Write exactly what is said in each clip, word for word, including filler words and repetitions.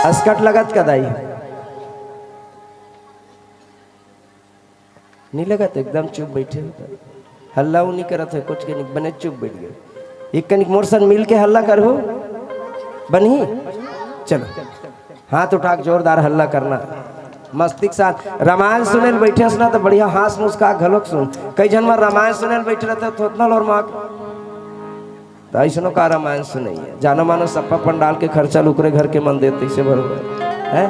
Ascot लगत का दाई? नहीं लगत, एकदम चुप बैठे हो। हल्ला वो नहीं करत है, कुछ के नहीं, बने चुप बैठ गए। एक कनिक मोर सन मिल के हल्ला करहू, बनही? चलो, हाथ उठा के जोरदार हल्ला करना। मस्ती के साथ रामायण सुने ल बैठे हस ना, तो बढ़िया हाँस मुस्का घलोक सुन। कई झन मन रामायण सुने ल बैठे रहते, थोतना लोर माँ। तो ऐसनो का रामायण सुनइया, जानो मानो सप्पा पंडाल के खर्चा ल उकरे घर के मन देते, इसे भरो है।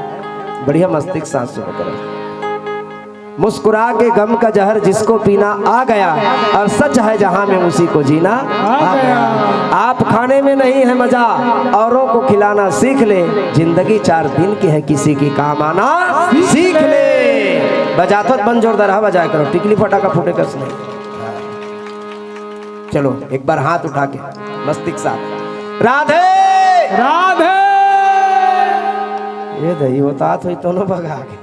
बढ़िया मस्ती के साथ सुनो करो। मुस्कुरा के गम का जहर जिसको पीना आ गया, और सच है जहां में उसी को जीना आ गया। आप खाने में नहीं है मजा, औरों को खिलाना सीख ले। जिंदगी चार दिन की है, किसी की काम आना सीख ले। बजाथो त बन जोरदार, हाँ, बजाया करो, टिकली फटाका फूटे कस नहीं। चलो, एक बार हाथ उठा के मस्ती के साथ, राधे। राधे। ये दही होता तो ही दोनों भगा के।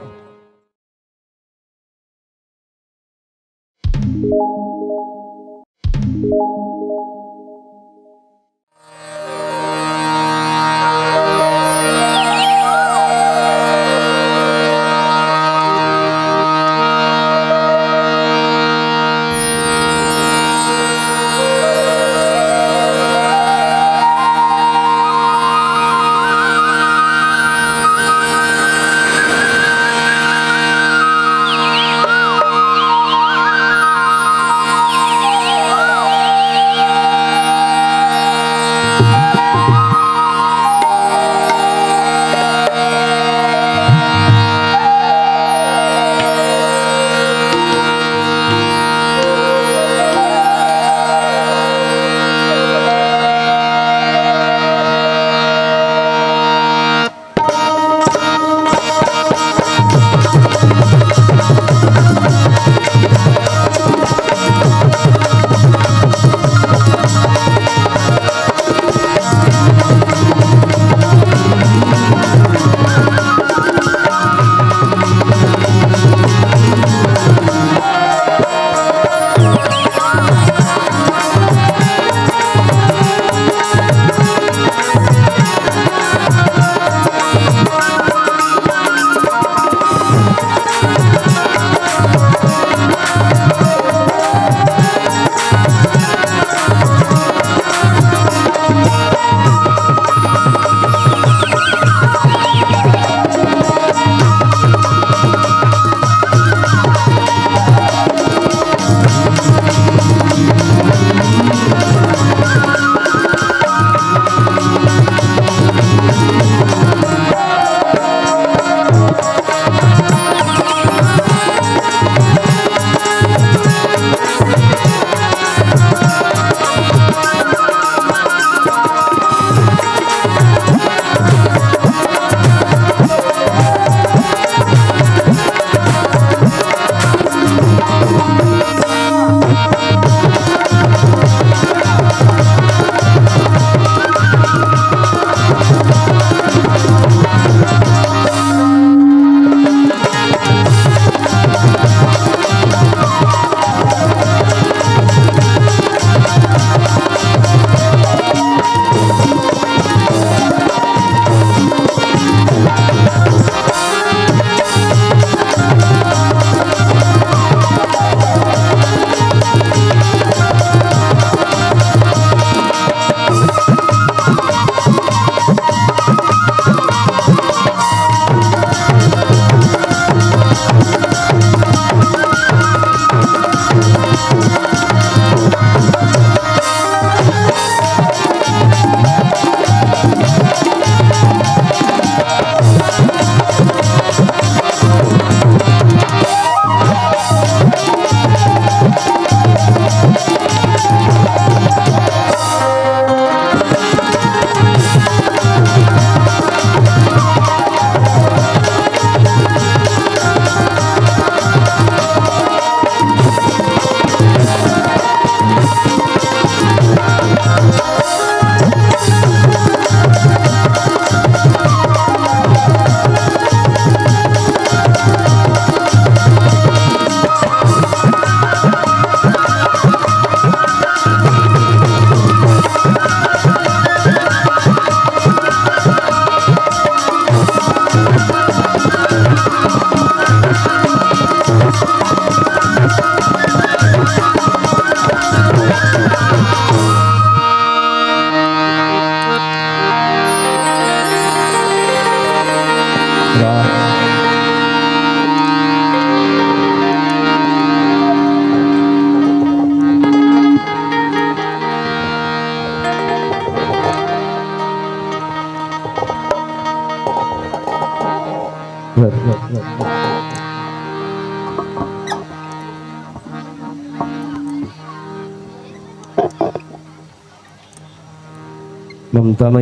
ममतामयी,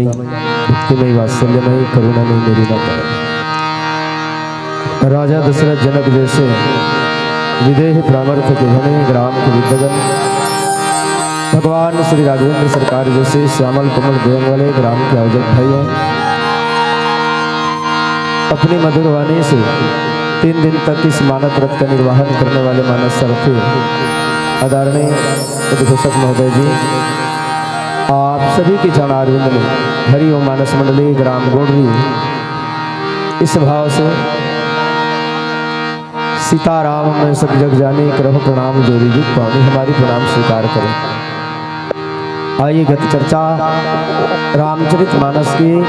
भक्तिमयी, वात्सल्यमयी, करुणामयी मेरी माता। राजा दशरथ जनक जैसे विदेह प्रामर्थ के धनी, ग्राम के विद्वजन, भगवान श्री राघवेंद्र सरकार जैसे श्यामल कोमल देह वाले ग्राम के अवधूत भाई हैं। अपनी मधुर वाणी से तीन दिन तक इस मानस रथ का निर्वाहन करने वाले मानस सारथी आदरणीय उद्घोषक महोदय जी, आप सभी के चरणारविंद में हरि ओम मानस मंडली ग्राम गोडरी इस भाव से सीताराम में सब जग जानी, करहु प्रणाम जोरी जुग पानी, हमारी प्रणाम स्वीकार करें। आइए, गत चर्चा रामचरित मानस की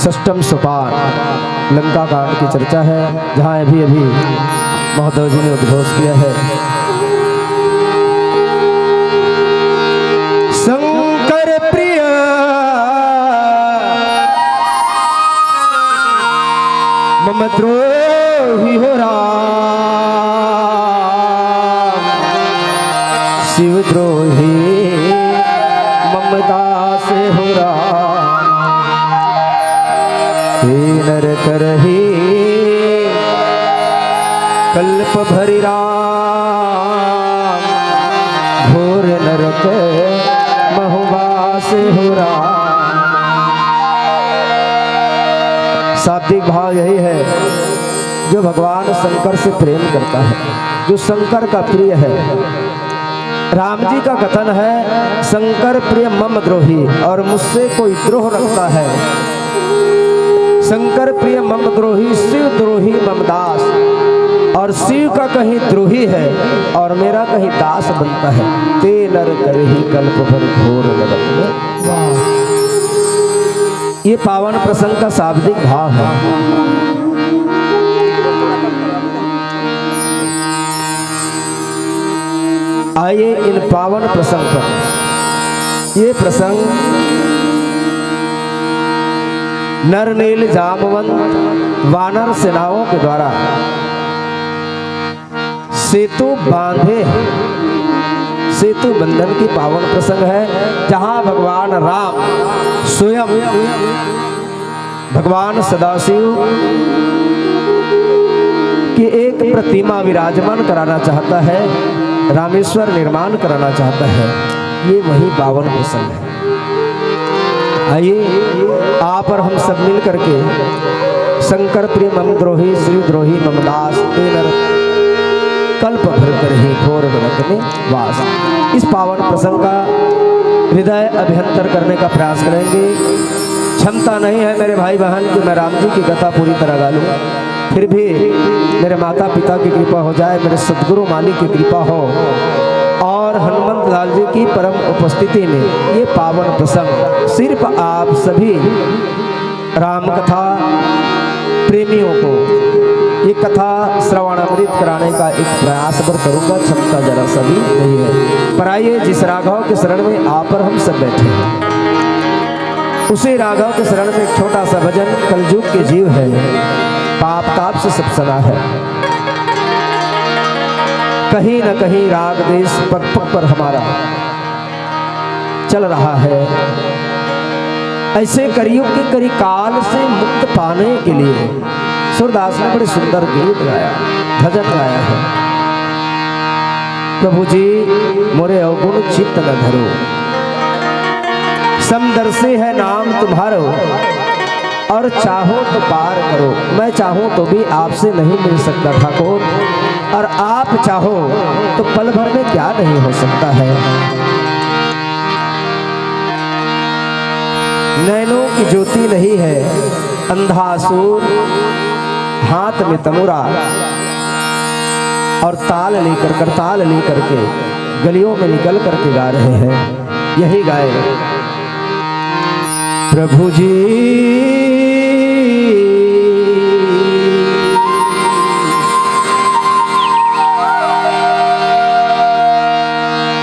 षष्टम सोपान लंका कांड की चर्चा है, जहाँ अभी अभी महोदय जी ने उद्घोष किया है। शंकर प्रिय मम द्रोही हो राम, शिव द्रोही मम दास हो राम। हे नर करही कल्प भरि राम, घोर नरक महुवास हो राम। शाब्दिक भाव यही है, जो भगवान शंकर से प्रेम करता है, जो शंकर का प्रिय है। राम जी का कथन है, "शंकर प्रिय मम द्रोही", और मुझसे कोई द्रोह रखता है, "शंकर प्रिय मम द्रोही, शिव द्रोही मम दास", और शिव का कहीं द्रोही है और मेरा कहीं दास बनता है, "ते नर करही कल्प भरि घोर नरक में।" ये पावन प्रसंग का शाब्दिक भाव है। आइए, इन पावन प्रसंग पर, ये प्रसंग नर नील जामवंत वानर सेनाओं के द्वारा सेतु बांधे, सेतु बंधन की पावन प्रसंग है, जहां भगवान राम स्वयं भगवान सदाशिव की एक प्रतिमा विराजमान कराना चाहता है, रामेश्वर निर्माण कराना चाहता है। ये वही पावन प्रसंग है। आइए, आप और हम सब मिल करके "शंकर प्रिय मम द्रोही, शिव द्रोही मम दास, ते नर कल्प भरि करही घोर नरक में वास।" इस पावन प्रसंग का हृदय अभ्यंतर करने का प्रयास करेंगे। क्षमता नहीं है मेरे भाई बहन कि मैं राम जी की कथा पूरी तरह गा लूं, फिर भी मेरे माता पिता की कृपा हो जाए, मेरे सदगुरु मालिक की कृपा हो और हनुमंत लाल जी की परम उपस्थिति में ये पावन प्रसंग सिर्फ आप सभी राम कथा प्रेमियों को ये कथा श्रवणामृत कराने का एक प्रयास पर करूंगा, क्षमता जरा सा भी नहीं है। पर आइए, जिस राघव के शरण में आप और हम सब बैठे हैं, उसी राघव के शरण में एक छोटा सा भजन, कलयुग के जीव है, पाप ताप से सब सना है। कहीं न कहीं राग द्वेष पग पग पर हमारा चल रहा है। ऐसे कलयुग के करी काल से मुक्त पाने के लिए सूरदास ने बड़े सुंदर गीत गाया, भजन गाया है। "प्रभु जी मोरे अवगुण चित्त न धरो, समदर्शी है नाम तुम्हारो, और चाहो तो पार करो।" मैं चाहूं तो भी आपसे नहीं मिल सकता ठाकुर, और आप चाहो तो पल भर में क्या नहीं हो सकता है। नैनों की ज्योति नहीं है अंधा सूर, हाथ में तमुरा और ताल लेकर, करताल लेकर के गलियों में निकल करके गा रहे हैं। यही गाए, "प्रभु जी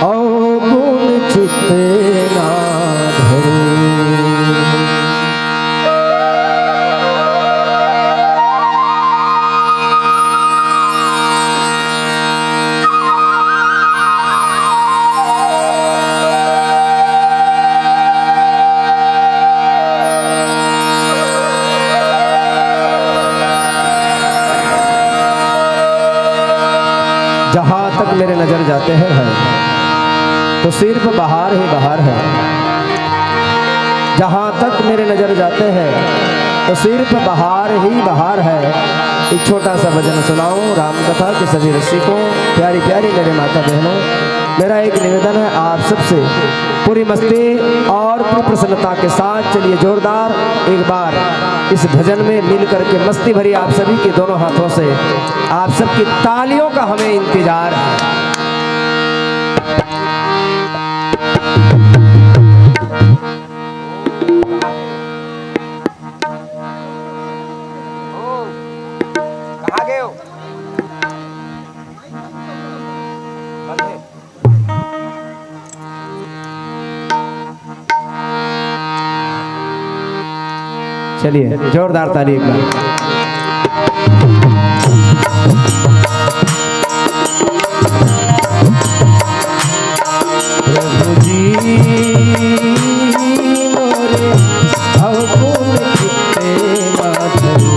अवगुण चित्त ना धरो।" नजर जाते हैं भाई, तो सिर्फ बहार ही बहार है। जहाँ तक मेरे नजर जाते हैं, तो सिर्फ बहार ही बहार है। एक छोटा सा भजन सुनाऊं राम कथा के सभी रसिकों, प्यारी प्यारी मेरे माता बहनों, मेरा एक निवेदन है आप सबसे, पूरी मस्ती और पूरी प्रसन्नता के साथ चलिए जोरदार एक बार इस भजन में मिल करके मस्ती भरी आप सभी के दोनों हाथों से आप सबकी तालियों का हमें इंतजार है। कहाँ गए हो? चलिए, जोरदार ताली एक बार। प्रभु जी मोरे, अवगुण चित्ते ना धरो।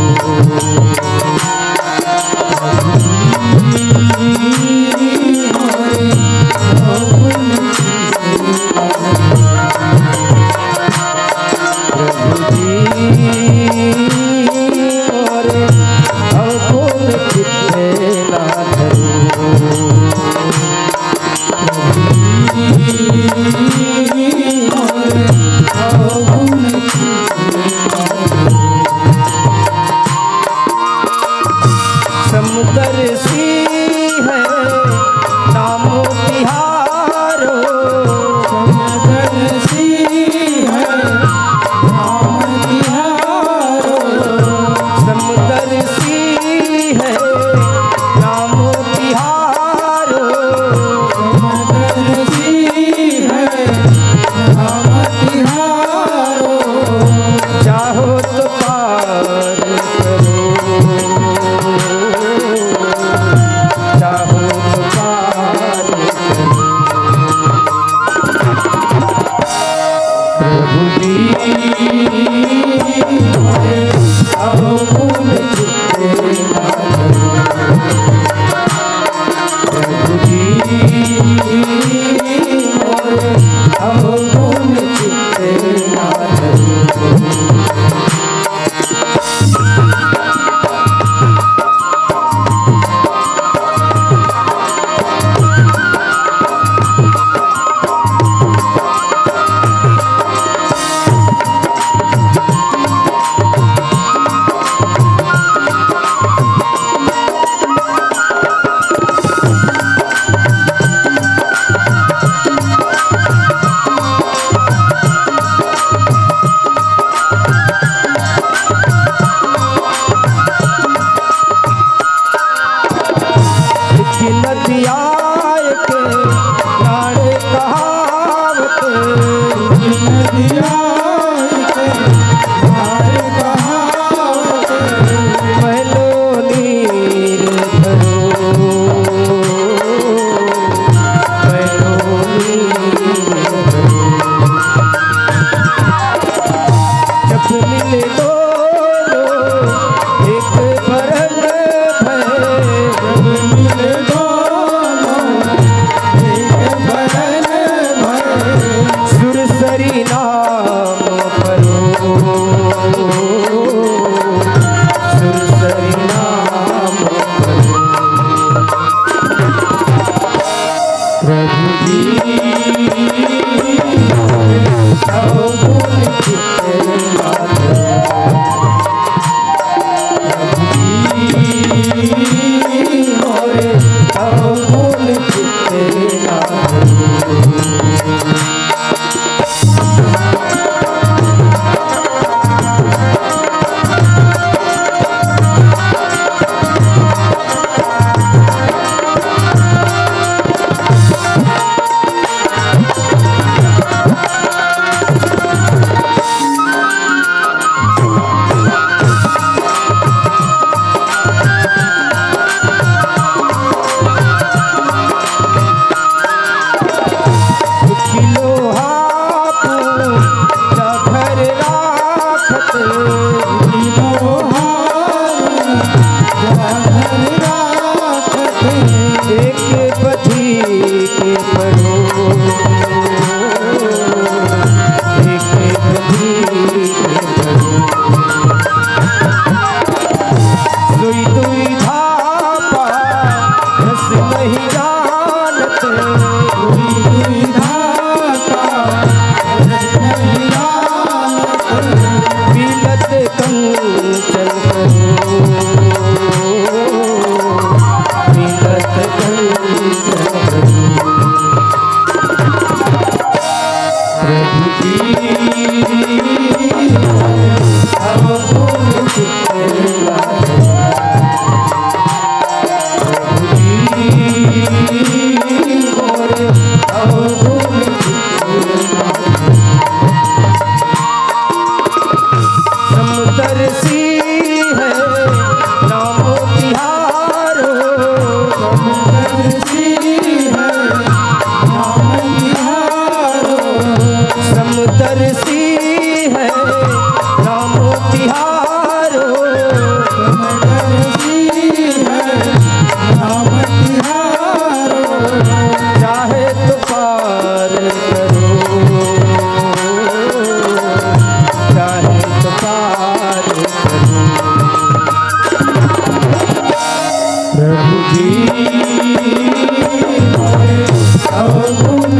समदर्शी है नाम तिहारो। समदर्शी है नाम तिहारो। समदर्शी है नाम तिहारो। समदर्शी है नाम तिहारो। चाहो तो पार करो, चाहो तो पार करो। प्रभु जी, अब गुण चित्ते ना धरो। प्रभु जी, अब गुण चित्ते ना धरो। समदर्शी है नाम तिहारो, समदर्शी है नाम तिहारो, समदर्शी है नाम तिहारो, समदर्शी है नाम तिहारो। चाहे तो पार करो, चाहे तो पार करो। प्रभु जी, अवगुण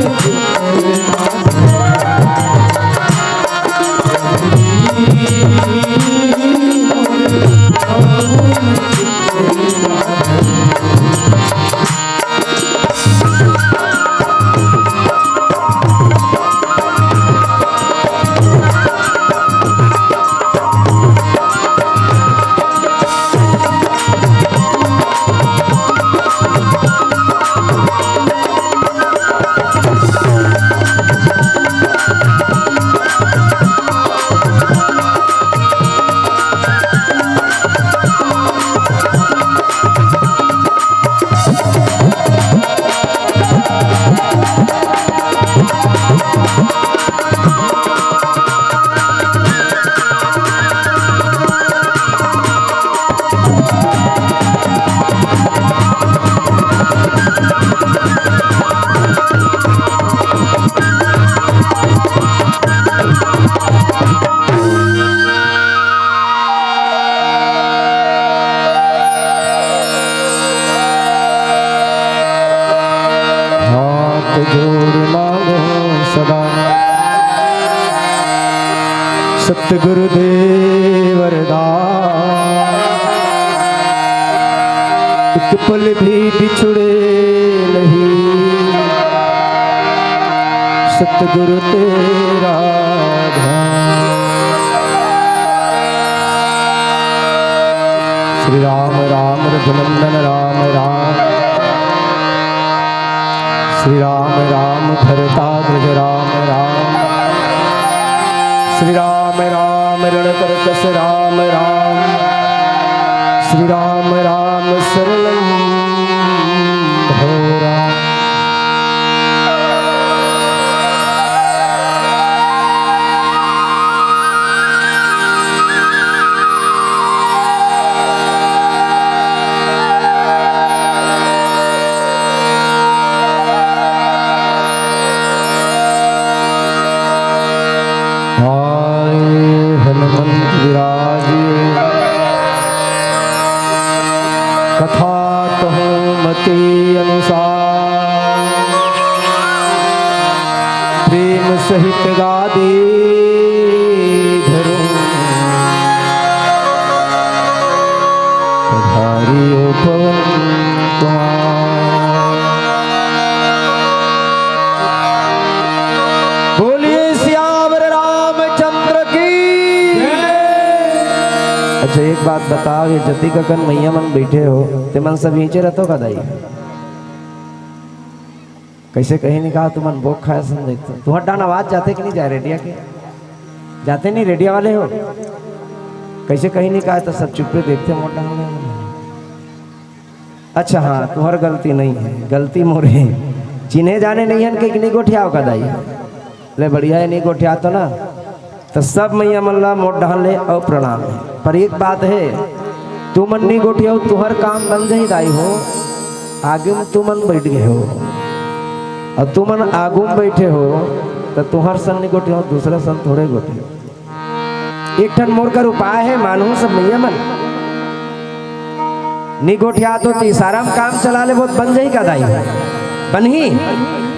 हाथ जोड़ मांगो सदा सतगुरुदेव वरदान, एक पल भी बिछुड़े नहीं सतगुरु तेरा ध्यान। श्री राम राम रघुनंदन राम राम, श्री राम राम भरताग्रज राम राम, श्री राम राम रणकर्कश राम राम, श्री राम राम शरणम भो राम। आए हनुमंत विराज कथा कहूँ मति अनुसार, प्रेम सहित गादी धरूं पधारियो पवन कुमार। बोलिए सियावर रामचंद्र की। अच्छा, एक बात बताओ, ये जतिक अकन मइया मन बइठे हो, ते मन सब इहेंचे रहिथो का दाई? कइसे कहीं नहीं कहा, तुमन बोक खाए सन देखथो। तुंहर डाहन आवाज जाथे कि नहीं जाय रेडिया के? जाथे नहीं, रेडिया वाले हो? कइसे कहीं नहीं कहा, त सब चुप्पे देखथे मोर डाहन। अच्छा हाँ, तुंहर गलती नहीं हे, गलती मोर हे। चिन्हे जाने नहीं हन के नहीं गोठियाव का दाई? ले बढ़िया हे, नहीं गोठियाथो ना। त सब मइया मन ला मोर डाहन ले अउ प्रणाम हे। पर एक बात हे, तुमन नहीं गोठियाव, तुंहर काम बन जाही दाई हो। आगू म तुमन बइठ गे हो अउ तुमन आगू म बइठे हो, त तुंहर संग नहीं गोठियाव, दूसरा संग थोड़े गोठियाव। एक ठन मोर कर उपाय हे, मानहू सब मइया मन। नी गोठियाथो त इशारा म काम चला लेबो त बन जाही का दाई? बनही।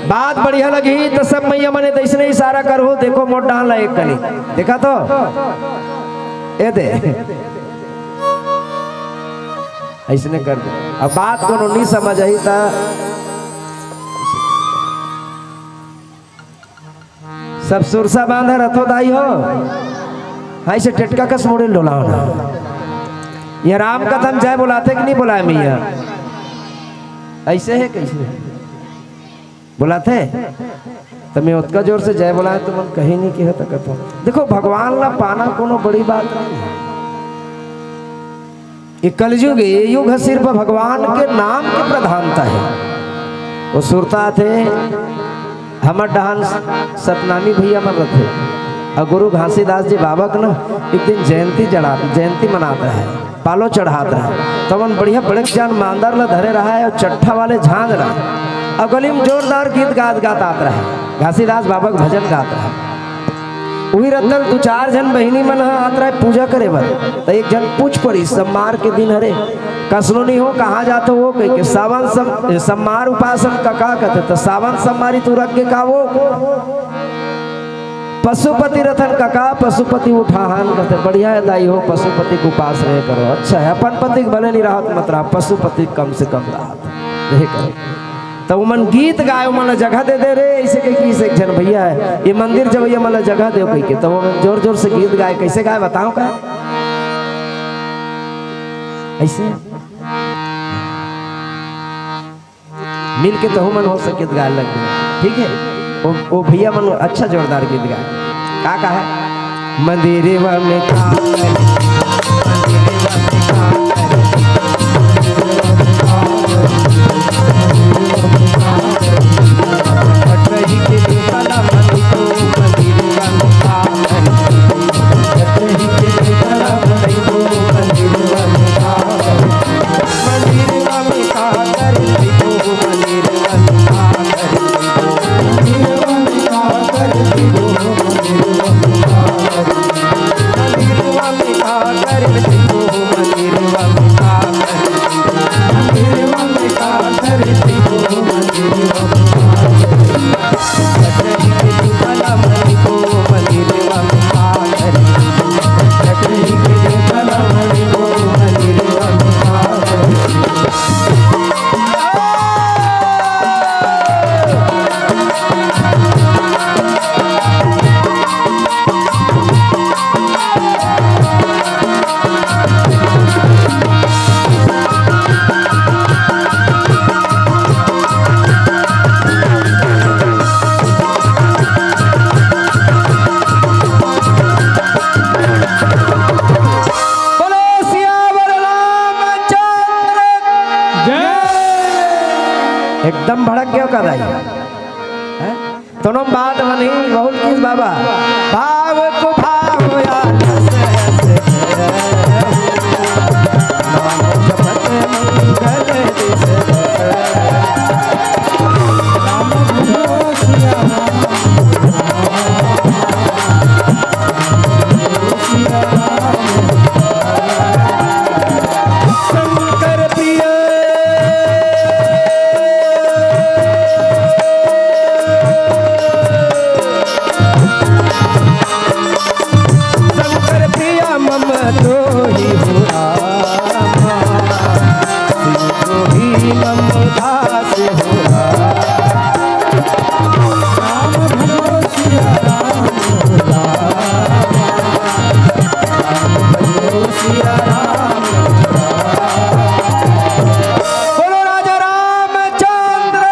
बात बढ़िया लगही त सब मइया मन ए दइसने इशारा करहू, देखो मोर डाहन ला एक कनी। देखा तो? ए दे। अइसने कर दे। अब बात कोनो नी समझ आही त सब सुरसा बांधा रथो दाई हो, हाई से टेटका कस मुड़े डोला होना। ये राम कथा म जय बोलाथे कि नहीं बोलाय मैया? ऐसे है कैसे? बोलाथे? त मैं ओतका जोर से जय बोलाय त मन कहीं नहीं कह सकत हो। देखो, भगवान ला पाना कोनो बड़ी बात नहीं है। ये कलयुग है, ये युग है, सिर्फ भगवान के नाम के प्रधानता है। वो सुरता थे, हमर डहान सतनामी भैया मन रथे, और गुरु घासीदास जी बाबा के ना एक दिन जयंती जड़ा, जयंती मनात रहे, पालो चढ़ात रहे, तो मन बढ़िया बड़क जान मांदर ला धरे रहा है और चट्ठा वाले झांझ रहा है, और गली में जोरदार गीत गात गात आत रहे, घासीदास बाबा के भजन गात रहे। उही रद्दल दू चार झन बहिनी मन ह आत रहे पूजा करे बर, त एक झन पूछ पड़ी, "सम्मार के दिन हरे, कसनो नहीं हो, कहाँ जात हो?" वो कह के, "सावन सम-, सम्मार उपासन कका," कहते, "त सावन सम्मारी तू रख के का वो पशुपति रथन कका, पशुपति उठाहन," कहते, "बढ़िया है दाई हो, पशुपति के उपास रहे करो, अच्छा है, अपन पति के भले नहीं रहत मत रहा, पशुपति कम से कम रहत रहे करो।" त ओमन गीत गाय, ओमन ला जगह दे दे रे, ऐसे कह के एक झन भैया है, ये मंदिर जवैया मन ला जगह दे कह के, त ओमन जोर जोर से गीत गाय, कैसे गाय बताओ का? ऐसे मिल के तहु मन हो सके त गाय लग गए, ठीक है? वो, वो भैया मन अच्छा जोरदार गीत गाय, का कहा है? मंदिरवा में का बोलो सियावर रामचंद्र की जय। एकदम भड़क गयो का दाई? हैं? तोनो बात बनी, बहुत किस बाबा? भाव को भाव या रस है। शंकर प्रिय। शंकर प्रिय मम द्रोही हो रामा, द्रोही मम दास हो रामा। राम भजो सिया राम हो रामा, राम भजो सिया राम हो रामा। बोलो राजा रामचंद्र।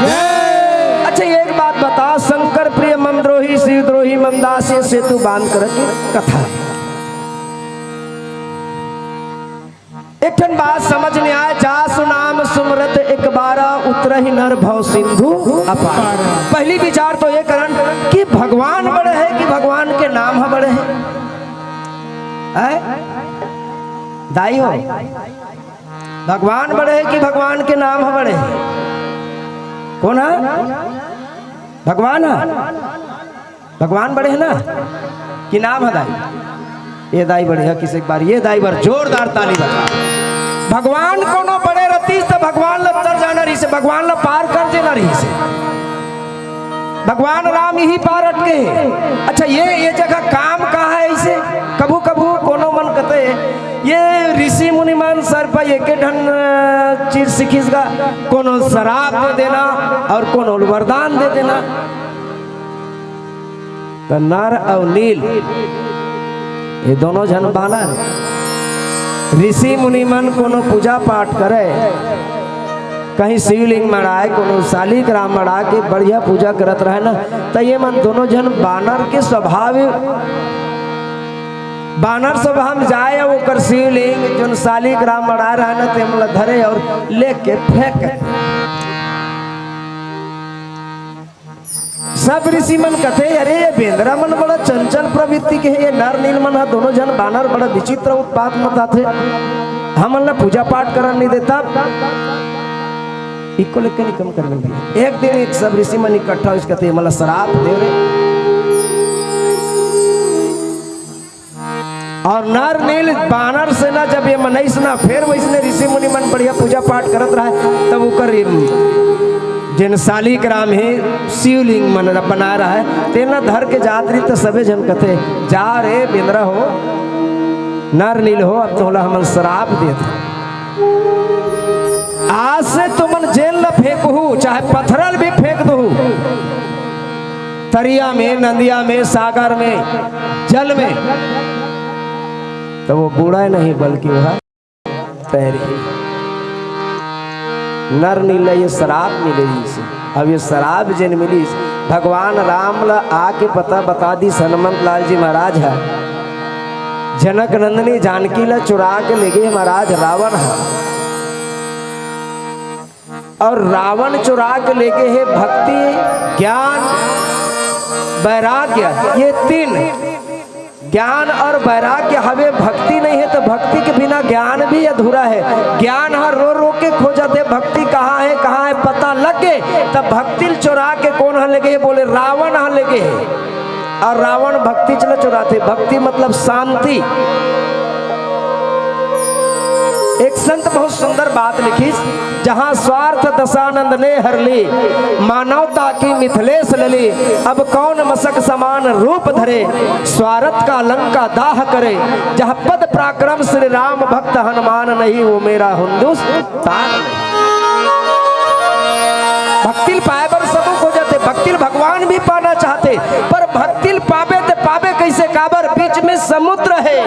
जय। अच्छा, एक बात बता, शंकर प्रिय मम द्रोही, शिव द्रोही मम दास, ये सेतु बांध कर कथा। एक ठन बात समझ में आए, जासु नाम सुमरत एक बारा, उतरहि नर भव सिंधु अपार। पहली विचार तो ये करन कि भगवान बड़े है कि भगवान के नाम ह बड़े है? हैं? दाई हो, भगवान बड़े है कि भगवान के नाम ह बड़े है? कौन है? भगवान ह? भगवान बड़े है ना? कि नाम ह दाई? ये दाई बड़े है, किसी एक बार ये दाई बर जोरदार ताली बजा। भगवान कोनो बड़े रतीस त भगवान ल तर जाना रही से, भगवान ल पार कर देना रही से। भगवान राम यही पार अटके हे। अच्छा, ये, ये जगह काम कहाँ है इसे? कभू, कभू कोनो मन कहते, ये ऋषि मुनि मन सर पर एक ठन, अ, चीज सीखिस गा, कोनो शराब दे देना और कोनो वरदान दे देना। त नर अउ नील, ये दोनों झन बानर, ऋषि मुनि मन कोनो पूजा पाठ करे, कहीं शिवलिंग मड़ाए, कोनो शालिग्राम मड़ा के बढ़िया पूजा करत रहे ना, त ये मन दोनों झन बानर के स्वभाव, बानर स्वभाव में जाए अउ ओकर शिवलिंग, जोन शालिग्राम मड़ा रहे ना, तेमन ला धरे अउ लेके फेंक। सब ऋषि मन कथे, "अरे, ये बेंदरा मन बड़ा चंचल प्रवृत्ति के हे, ये नर नील मन ह दोनों झन बानर बड़ा विचित्र उत्पात मचाथे, हमन ला पूजा पाठ करन नहीं देता।" इको लेके नहीं कम कर मिल रही। एक दिन एक सब ऋषि मन इकट्ठा होइस, कथे, "ये मन ला श्राप दे रे।" अउ नर नील बानर सेना जब ये मन अइसना, फेर वइसने ऋषि मुनि मन बढ़िया पूजा पाठ करत रहय, तब ओकर ये जेन शालिग्राम हे, शिवलिंग मन बनाए रहय, तेन ला धर के जात रही, त सबे झन कथे, "जा रे बेंदरा हो, नर नील हो, अब तोला हमन श्राप देत हन। आज से तुमन जेन ला फेंकहू, चाहे पथरा ल भी फेंक दहू, तरिया में, नदिया में, सागर में, जल में, त वो बूड़य नहीं, बल्कि वह तैरही।" नर नील ला ये श्राप मिले रहिस। अब ये श्राप जेन मिलिस, भगवान राम ला आके पता बता दिस हनुमंत लाल जी महाराज ह, "जनक नंदिनी जानकी ला चुरा के लेगे महाराज रावण ह।" अउ रावण चुरा के लेगे हे भक्ति, ज्ञान, वैराग्य, ये तीन। ज्ञान अउ वैराग्य हवे, भक्ति नहीं हे त भक्ति के बिना ज्ञान भी अधूरा हे। ज्ञान ह रो रो के खोजत हे, भक्ति कहाँ हे, कहाँ हे, पता लग गे, त भक्ति ल चुरा के कोन ह लेगे हे? बोले, रावण ह लेगे हे। अउ रावण भक्ति च ल चुराथे। भक्ति मतलब शांति। एक संत बहुत सुंदर बात लिखिस, "जहाँ स्वार्थ दशानंद ने हर ली, मानवता की मिथिलेश लली। अब कौन मशक समान रूप धरे, स्वार्थ का लंका दाह करे। जहाँ पद पराक्रम श्री राम भक्त हनुमान नहीं, वो मेरा हिंदुस्तान नहीं।" भक्ति ल पाए बर सबो खोजथे, भक्ति ल भगवान भी पाना चाहथे, पर भक्ति ल पाबे ते पाबे कइसे? काबर बीच में समुद्र हे।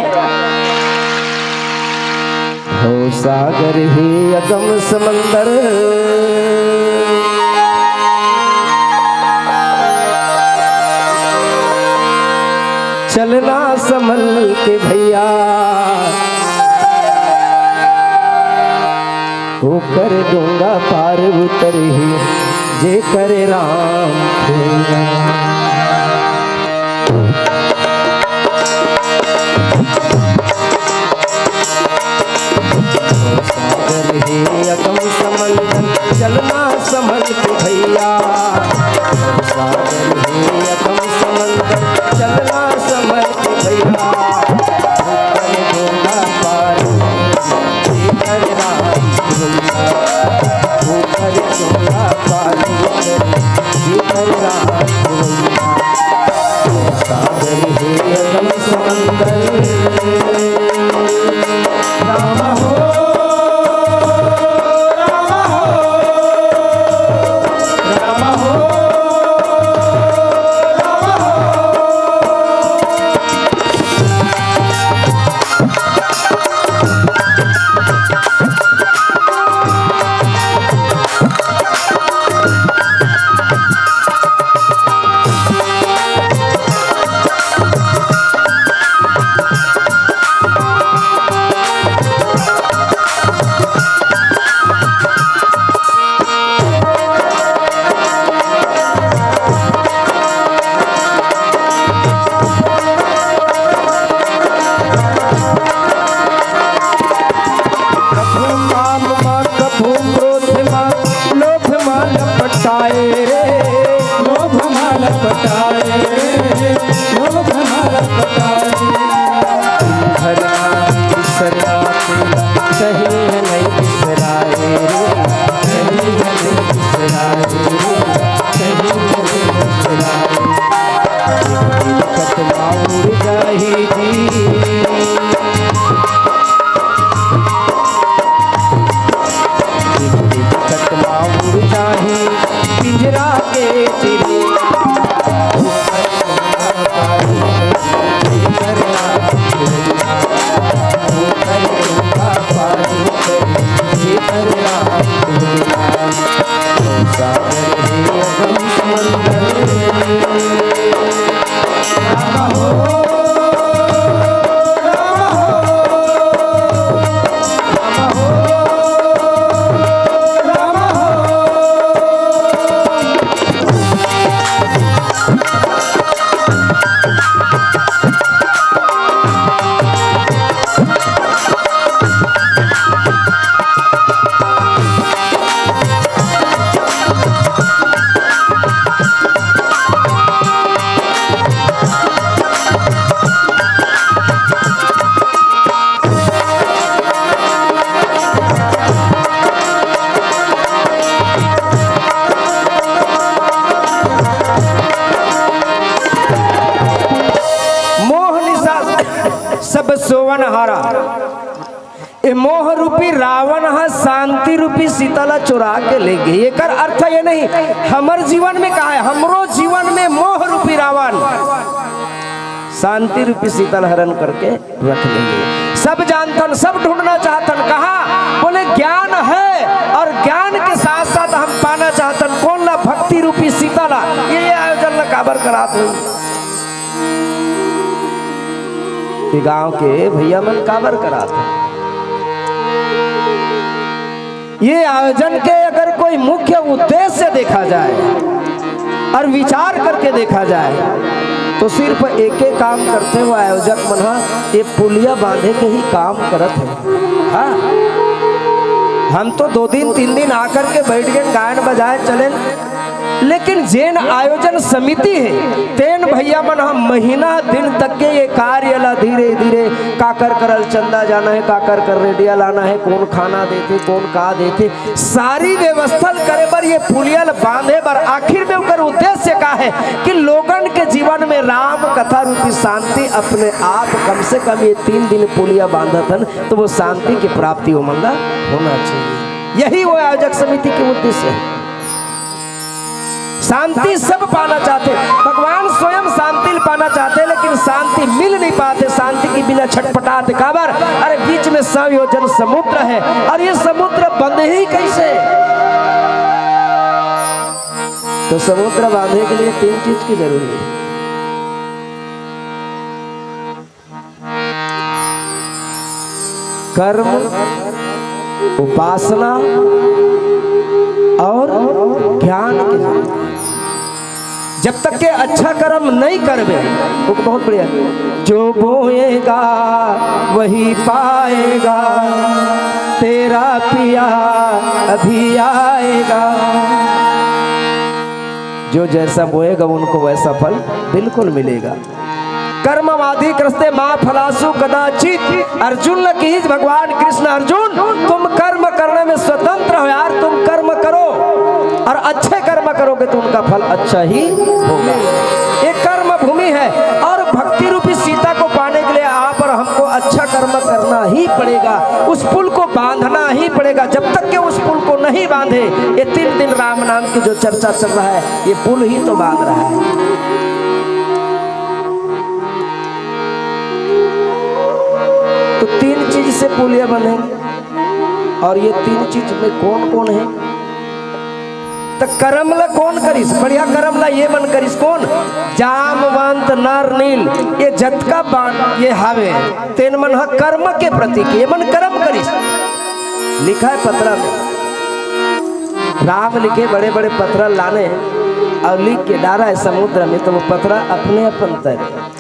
हो सागर हे अगम समंदर, चलना संभल के भैया, ओकर डोंगा पार उतरही, जेकर राम खेला। सागर हे अगम समंदर, चलना संभल के भैया। सागर हे अगम समंदर, चलना संभल के भैया। ऊपर डोंगा पार, जेकर राम खेला। ऊपर डोंगा पार, जेकर राम सोवन हारा। ए मोह रूपी रावण ह शांति रूपी सीता ला चुरा के ले गे। एकर अर्थ ये नहीं, हमर जीवन में का है, हमरो जीवन में मोह रूपी रावण शांति रूपी सीता ला हरण करके रख लेंगे। सब जानथन, सब ढूंढना चाहथन, कहा? बोले, ज्ञान है और ज्ञान के साथ साथ हम पाना चाहथन। कोन ला? भक्ति रूपी सीता ला। ये, ये आयोजन ला काबर करात हो? ये गांव के भैया मन काबर करात हो? ये आयोजन के अगर कोई मुख्य उद्देश्य देखा जाए और विचार करके देखा जाए, तो सिर्फ एक ही काम करते हुए आयोजक मन ह, ये पुलिया बांधे के ही काम करत है। हाँ, हम तो दो दिन तीन दिन आकर के बैठ गए, गायन बजाए चले, लेकिन जेन आयोजन समिति है, तेन भैया मन ह महीना दिन तक के ये कार्य ला धीरे धीरे, काकर करल चंदा जाना है, काकर कर रेडिया लाना है, कौन खाना देथे, कौन का देथे, सारी व्यवस्था ल करे बर, ये पुलिया ल बांधे बर। आखिर में ओकर उद्देश्य का है कि लोगन के जीवन में राम कथा रूपी शांति अपने आप, कम से कम ये तीन दिन पुलिया बांधत हन, तो वो शांति की प्राप्ति ओमन ला होना चाहिए। यही वो आयोजक समिति के उद्देश्य है। शांति सब पाना चाहते, भगवान स्वयं शांति पाना चाहते, लेकिन शांति मिल नहीं पाते। शांति की बिना छटपटाते। काबर? अरे, बीच में सौ योजन समुद्र है और ये समुद्र बंद ही कैसे? तो समुद्र बांधे के लिए तीन चीज की जरूरी है। कर्म, उपासना और ज्ञान के। जब तक के अच्छा कर्म नहीं करबे, वो बहुत बढ़िया। जो बोएगा वही पाएगा, तेरा पिया अभी आएगा। जो जैसा बोएगा, उनको वैसा फल बिल्कुल मिलेगा। कर्ममाधिकृत्य मा फलाशु कदाचित। अर्जुन ल किहिस भगवान कृष्ण, अर्जुन, तुम कर्म करने में स्वतंत्र हो यार, तुम कर्म करो और अच्छे कर्म करोगे तो उनका फल अच्छा ही होगा। ये कर्म भूमि है और भक्ति रूपी सीता को पाने के लिए आप और हमको अच्छा कर्म करना ही पड़ेगा, उस पुल को बांधना ही पड़ेगा। जब तक के उस पुल को नहीं बांधे, ये तीन दिन राम नाम की जो चर्चा चल रहा है, ये पुल ही तो बांध रहा है। तो तीन चीज से पुलिया बनेंगे, और ये तीन चीज में कौन कौन है? तो कर्म ला कौन करिस? बढ़िया कर्म ला ये मन करिस। कौन? जामवंत, नर, नील, ये जतका बान ये हावे, तेन मन ह कर्म के प्रतीक, ये मन कर्म करिस। लिखा है पथरा में, राम लिखे बड़े बड़े पथरा लाने और लिख के डारा है समुद्र में, तो वो पथरा अपने अपन तैरे।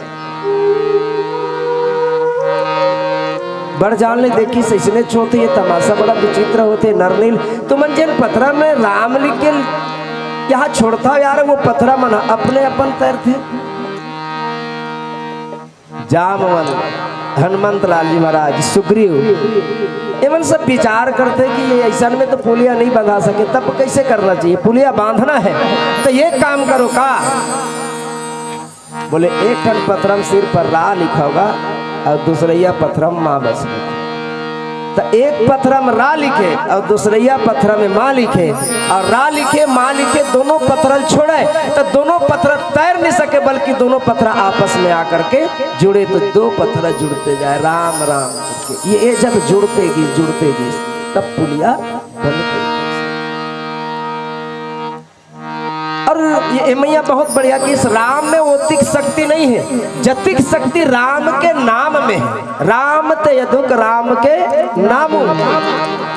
बड़ जान ले देखिस, अइसने होथे ये तमाशा, बड़ा विचित्र होथे। नरनील, तुमन जेन पथरा में राम लिख के यहाँ छोड़थव यार, वो पथरा मन अपने अपन तैरथे। जामवंत, हनुमंत लाल जी महाराज, सुग्रीव, ये मन सब विचार करथे कि ये अइसन में तो पुलिया नहीं बंधा सके, तब कैसे करना चाहिए, पुलिया बांधना है। तो ये काम करो का, बोले, एक ठन पथरा म सिर पर रा लिखा होगा और दूसरैया पथरा म माँ बस गई। तो एक पथरा म रा लिखे और दूसरैया पथरा म माँ लिखे, और रा लिखे, माँ लिखे, दोनों पथरा ल छोड़े तो दोनों पथरा तैर नहीं सके, बल्कि दोनों पथरा आपस में आकर के जुड़े, तो दो पथरा जुड़ते जाए, राम राम करके। ये, ये जब जुड़ते गए, जुड़ते गए, तब पुलिया बनते गए। और ये, ये मैया बहुत बढ़िया कि इस राम में ओतिक शक्ति नहीं है, जतिक शक्ति राम के नाम में है। राम ते अधुक राम के नाम,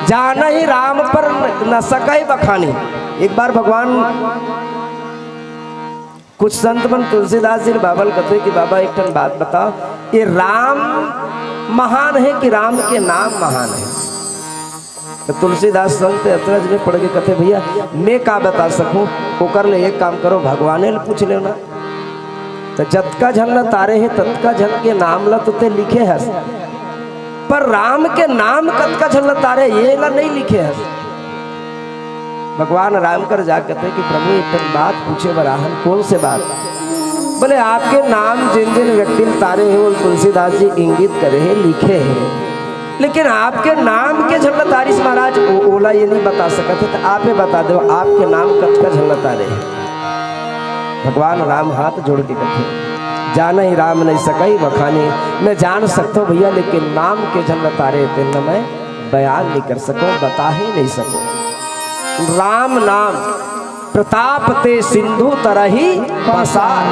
जान ही राम पर न सकय बखानी। एक बार भगवान, कुछ संत मन तुलसीदास जी ल बाबा ल कथे कि बाबा, एक ठन बात बताओ, ये राम महान है कि राम के नाम महान है? तो तुलसीदास संत अचरज में पड़ के कथे, भैया, मैं का बता सकूं, ओकर ले एक काम करो, भगवाने ले पूछ लेना। तो जतका झन ला तारे हे, ततका झन के नाम ला तो ते लिखे हस, पर राम के नाम कतका झन ला तारे, ये ला नहीं लिखे हस। भगवान राम कर जा कथे कि प्रभु, एक ठन बात पूछे बर आहन। कौन से बात? बोले, आपके नाम जिन जिन व्यक्ति ल तारे हे, वो तुलसीदास जी इंगित करे हे, लिखे हे, लेकिन आपके नाम के झन ल तारिस महाराज, ओ-, ओला ये नहीं बता सकत हे, तो आप ही बता दो, आपके नाम कतका झन ल तारे हे? भगवान राम हाथ जोड़ के कथे, "जानहि राम नहीं सकहि बखानी।" मैं जान सकता हूँ भैया, लेकिन नाम के झन ल तारे हे तेन ल मैं बयान नहीं कर सकूं, बता ही नहीं सकूं। राम नाम प्रताप ते सिंधु तरहि पसार।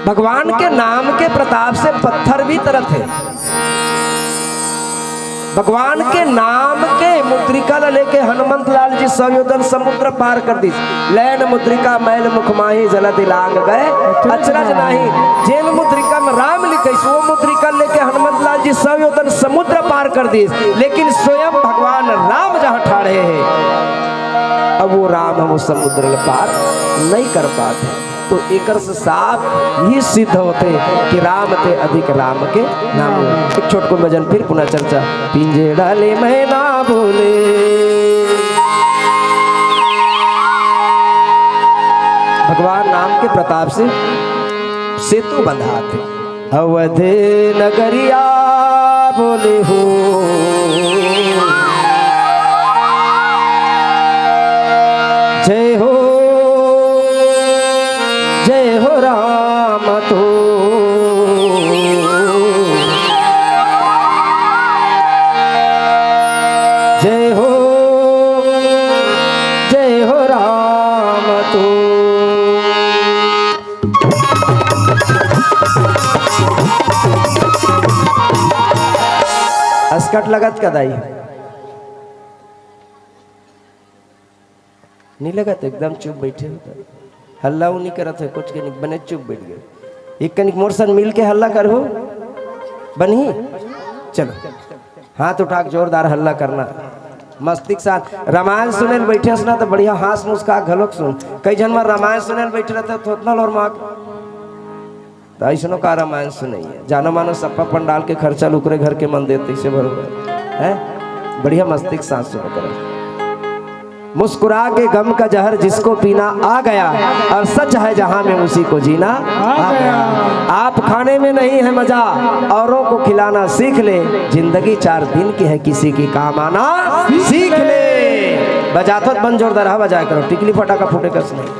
भगवान के नाम के प्रताप से पत्थर भी तरत हे। भगवान के नाम के मुद्रिका ल लेके हनुमंत लाल जी सौ योजन समुद्र पार कर दिस। लैन मुद्रिका मैल मुख माही जलधि लांग गए अचरज नाही। जेन मुद्रिका में राम लिखिस, वो मुद्रिका लेके हनुमंत लाल जी सौ योजन समुद्र पार कर दिस, लेकिन स्वयं भगवान राम जहाँ ठाढ़े हे, अब वो राम ह वो समुद्र ल पार नहीं कर पात हे। तो एकर से साफ ये सिद्ध होथे कि राम ते अधिक राम के नाम। एक छोटकुन भजन, फिर पुनः चर्चा। पिंजड़ा ले मैना बोले। भगवान राम के प्रताप से सेतु बंधात हे। अवध नगरिया बोले हो, जय हो, जय हो राम तो, जय हो, जय हो राम तो। असकट लगत का दाई? नहीं लगत, एकदम चुप बैठे हो। हल्ला वो नहीं करत हे, कुछ के नहीं, बने चुप बैठ गए। एक कनिक मोर सन मिल के हल्ला करहू, बनही? चलो, हाथ उठा के जोरदार हल्ला करना। मस्ती के साथ रामायण सुने ल बैठे हस ना, तो बढ़िया हाँस मुस्का घलोक सुन। कई झन मन रामायण सुने ल बैठे रहते, थोतना लोर माँ। त अइसनो का रामायण सुनइया, जानो मानो सप्पा पंडाल के खर्चा ल उकरे घर के मन देत, तइसे बरोबर हे। बढ़िया मस्ती के साथ सुनो करो। मुस्कुरा के गम का जहर जिसको पीना आ गया, और सच है जहां में उसी को जीना आ गया। आप खाने में नहीं है मजा, औरों को खिलाना सीख ले। जिंदगी चार दिन की है, किसी की काम आना सीख ले। बजाथो त बन जोरदार, हा बजाया करो, टिकली फटाका फूटे कस नहीं।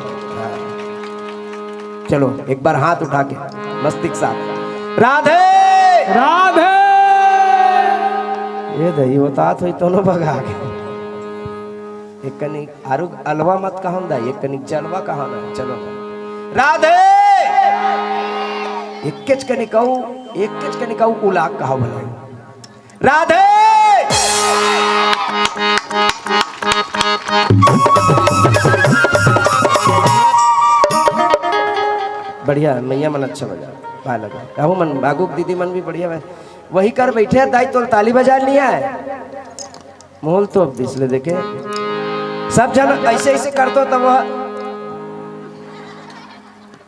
चलो, एक बार हाथ उठा के मस्ती के साथ, राधे। राधे। ये दही होता थोड़ी दोनों भगा के। एक कनिक आरु अलवा मत कहो ना, एक कनिक जलवा कहो ना। चलो, राधे। एक केच कनिक अउ, एक केच कनिक अउ उलाक कहो भला। राधे। बढ़िया, मैया मन अच्छा बजा, पाए लगा। अहू मन, आगू के दीदी मन भी बढ़िया बा। वही कर बैठे हे, दाई तोल ताली बजा नहीं आए। मोल तो अब इसलिए देखे, सब जन ऐसे ऐसे कर दो, तब वह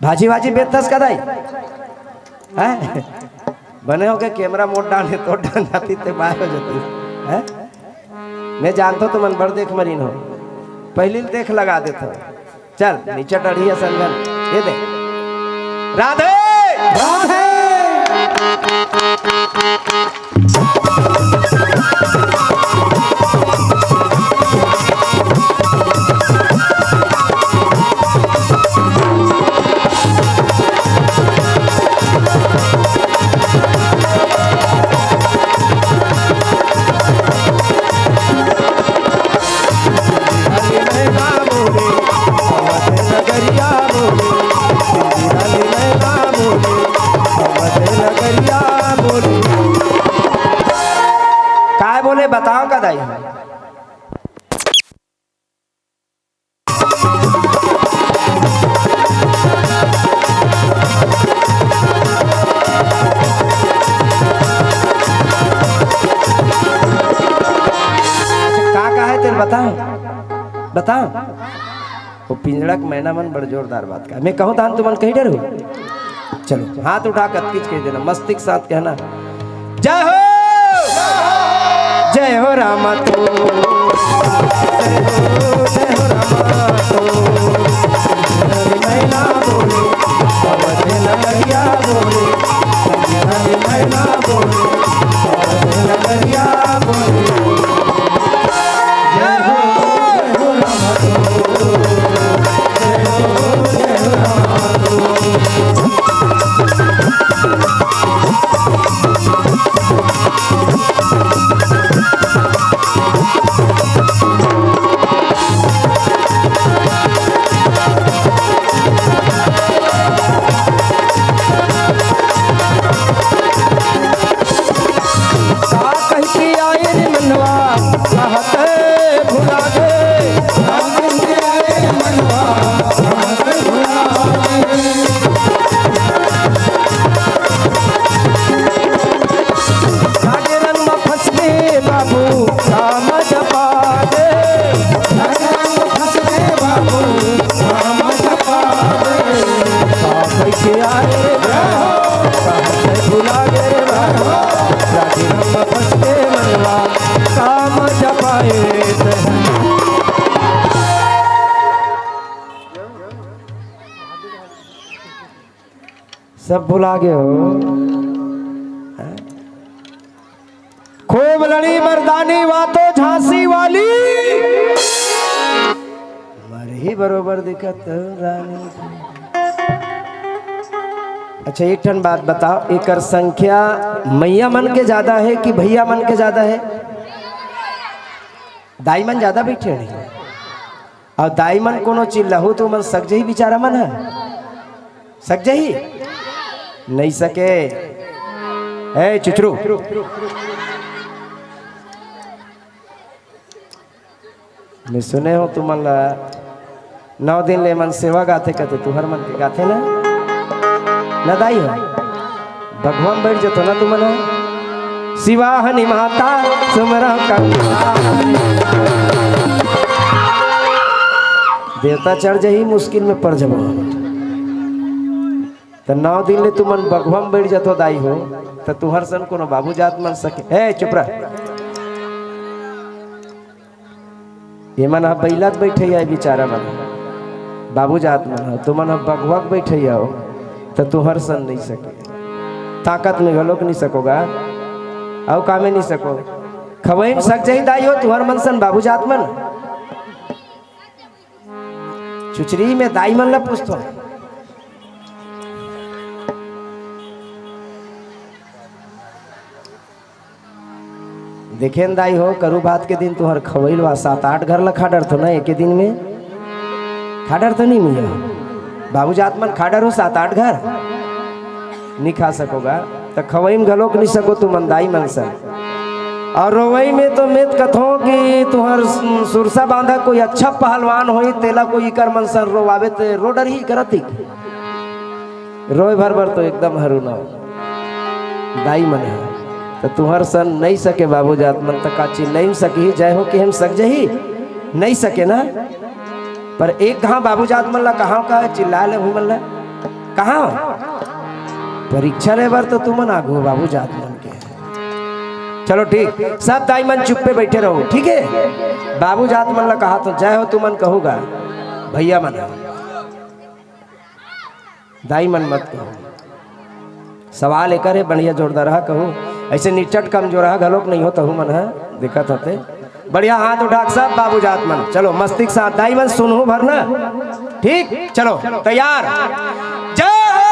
भाजी वाजी बेचथस का दाई? हैं? बने हो के कैमरा मोड़ डाले तो डाल जाती ते बाहर हो जाती। हैं? मैं जानता हूँ तुमन बड़ देख मरीन हो, पहली देख लगा देता हूँ। चल नीचे डढ़िया संगन, ये दे। राधे। राधे। काय बोले बताओ का दाई? अच्छा, का का है तेरे बताओ, बताओ। वो पिंजड़ा के मैना मन बड़ जोरदार बात का। मैं कहूँ तहान तुमन कहीं डर हो? चलो, हाथ उठा के अतकीच कह देना, मस्ती के साथ कहना, "जय हो, जय हो रामा तो, जय हो, जय हो रामा तो।" का कहिके आए रे मनवा, कहत भुला गे। का कहिके आए रे मनवा, कहत भुला गे। कागे रंग म फंस गे बाबू, का मजा पागे। कागे रंग म फंस गे बाबू, का मजा पागे। का कहिके आए रे, का कहिके भुला गे रे बाबू। राधे राम बस के मनवा, काम जपाए ते। सब भुला गे हो। खूब लड़ी मर्दानी, वा तो झांसी वाली। मरही बरोबर दिखत रानी। अच्छा, एक ठन बात बताओ, एकर संख्या मइया मन के ज्यादा हे कि भइया मन के ज्यादा हे? दाई मन ज्यादा बइठे हे। अउ दाई मन कोनो चिल्लाहू त ओमन सक जही बिचारा मन ह। सक जही? नइ सके। ए चुचरू। मैं सुने हों तुमन ला नौ दिन ले मन सेवा गाथे कथे, तुहर मन के गाथे ना? ना दाई हो? बघवा म बइठ जतो ना तुमन हो? शिवाहनी माता सुमरा का। देवता चढ़ जही, मुश्किल में पड़ जबो। त नौ दिन ले तुमन बघवा म बइठ जतो दाई हो, त तुहर सन कोनो बाबू जात मन सके। ए, चुप रह। ये मन ह बइला त बइठइया बिचारा मन, बाबू जात मन ह, तुमन ह बघवा के बइठइया हो, त तुहर सन नइ सके। ताकत में घलोक नइ सकोगा, अउ कामे नइ सको। खवई म सक जही दाई हो, तुहर मन सन बाबू जात मन। चुचरी में दाई मन ला पूछतो। देखे न दाई हो, करू भात के दिन तुहर खवई ल वा सात आठ घर ला खा डरथो ना एके दिन में? खा डरथो नहीं मिया? बाबू जात मन खा डरो सात आठ घर? नहीं खा सकोगा, त खवई में घलोक नहीं सको तुमन दाई मन सन। अउ रोवई में तो मैं त कथों कि तुहर सुरसा बांधा कोई अच्छा पहलवान होई, तेला कोई इकर मन सन रोवावे ते रो डरही करत ही। रोए भर बर तो एकदम हरू न हो। दाई मन हे। त तुहर सन नइ सके बाबू जात मन, त का चिल्लई म सकही, जय हो कहे म सक जही? नइ सके ना। पर एक घांव बाबू जात मन ला कहांव का चिल्ला ले हूं मन ला। कहांव? परीक्षा ले बर तो तुमन आगू हो बाबू जात मन के। चलो ठीक, सब दाई मन चुप्पे बइठे रहो, ठीक हे? बाबू जात मन ला कहाथों जय हो तुमन कहू गा, भइया मन। दाई मन मत कहो। सवाल एकर हे, बढ़िया जोरदार हा कहू। अइसे निचट कमजोर हा घलोक नइ हो तहू मन ह, दिक्कत होते। बढ़िया हाथ उठा के सब बाबू जात मन। चलो मस्ती के साथ दाई मन सुनहू भर ना। ठीक, चलो तैयार। जय हो।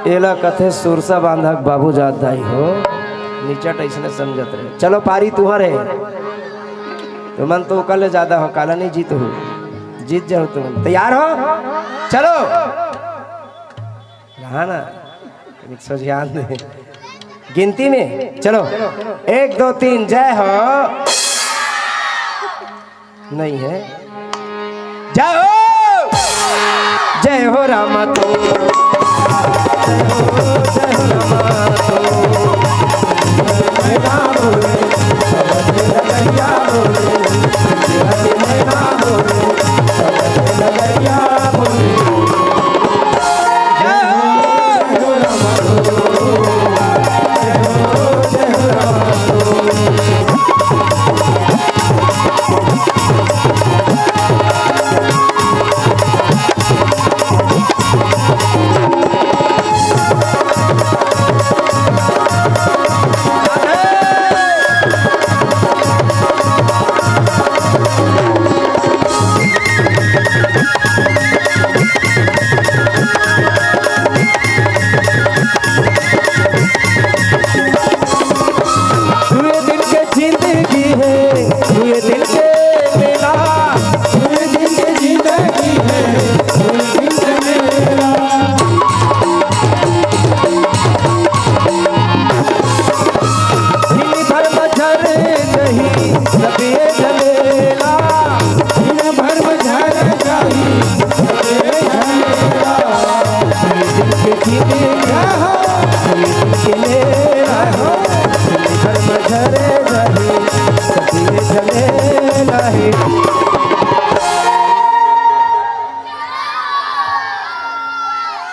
एला कथे सुरसा बांधा के बाबू जात दाई हो। निचट अइसने समझत रहे। चलो पारी तुहर हे। तुमन तो ओकर ले ज्यादा हो, काला नहीं जीत हो। जीत जाओ तुम। तैयार हो? चलो। रहा ना। एक सौ ध्यान दे। गिनती में। चलो। एक, दो, तीन। जय हो। नहीं है। जय हो। जय हो रामा तो। जय हो रामा तो।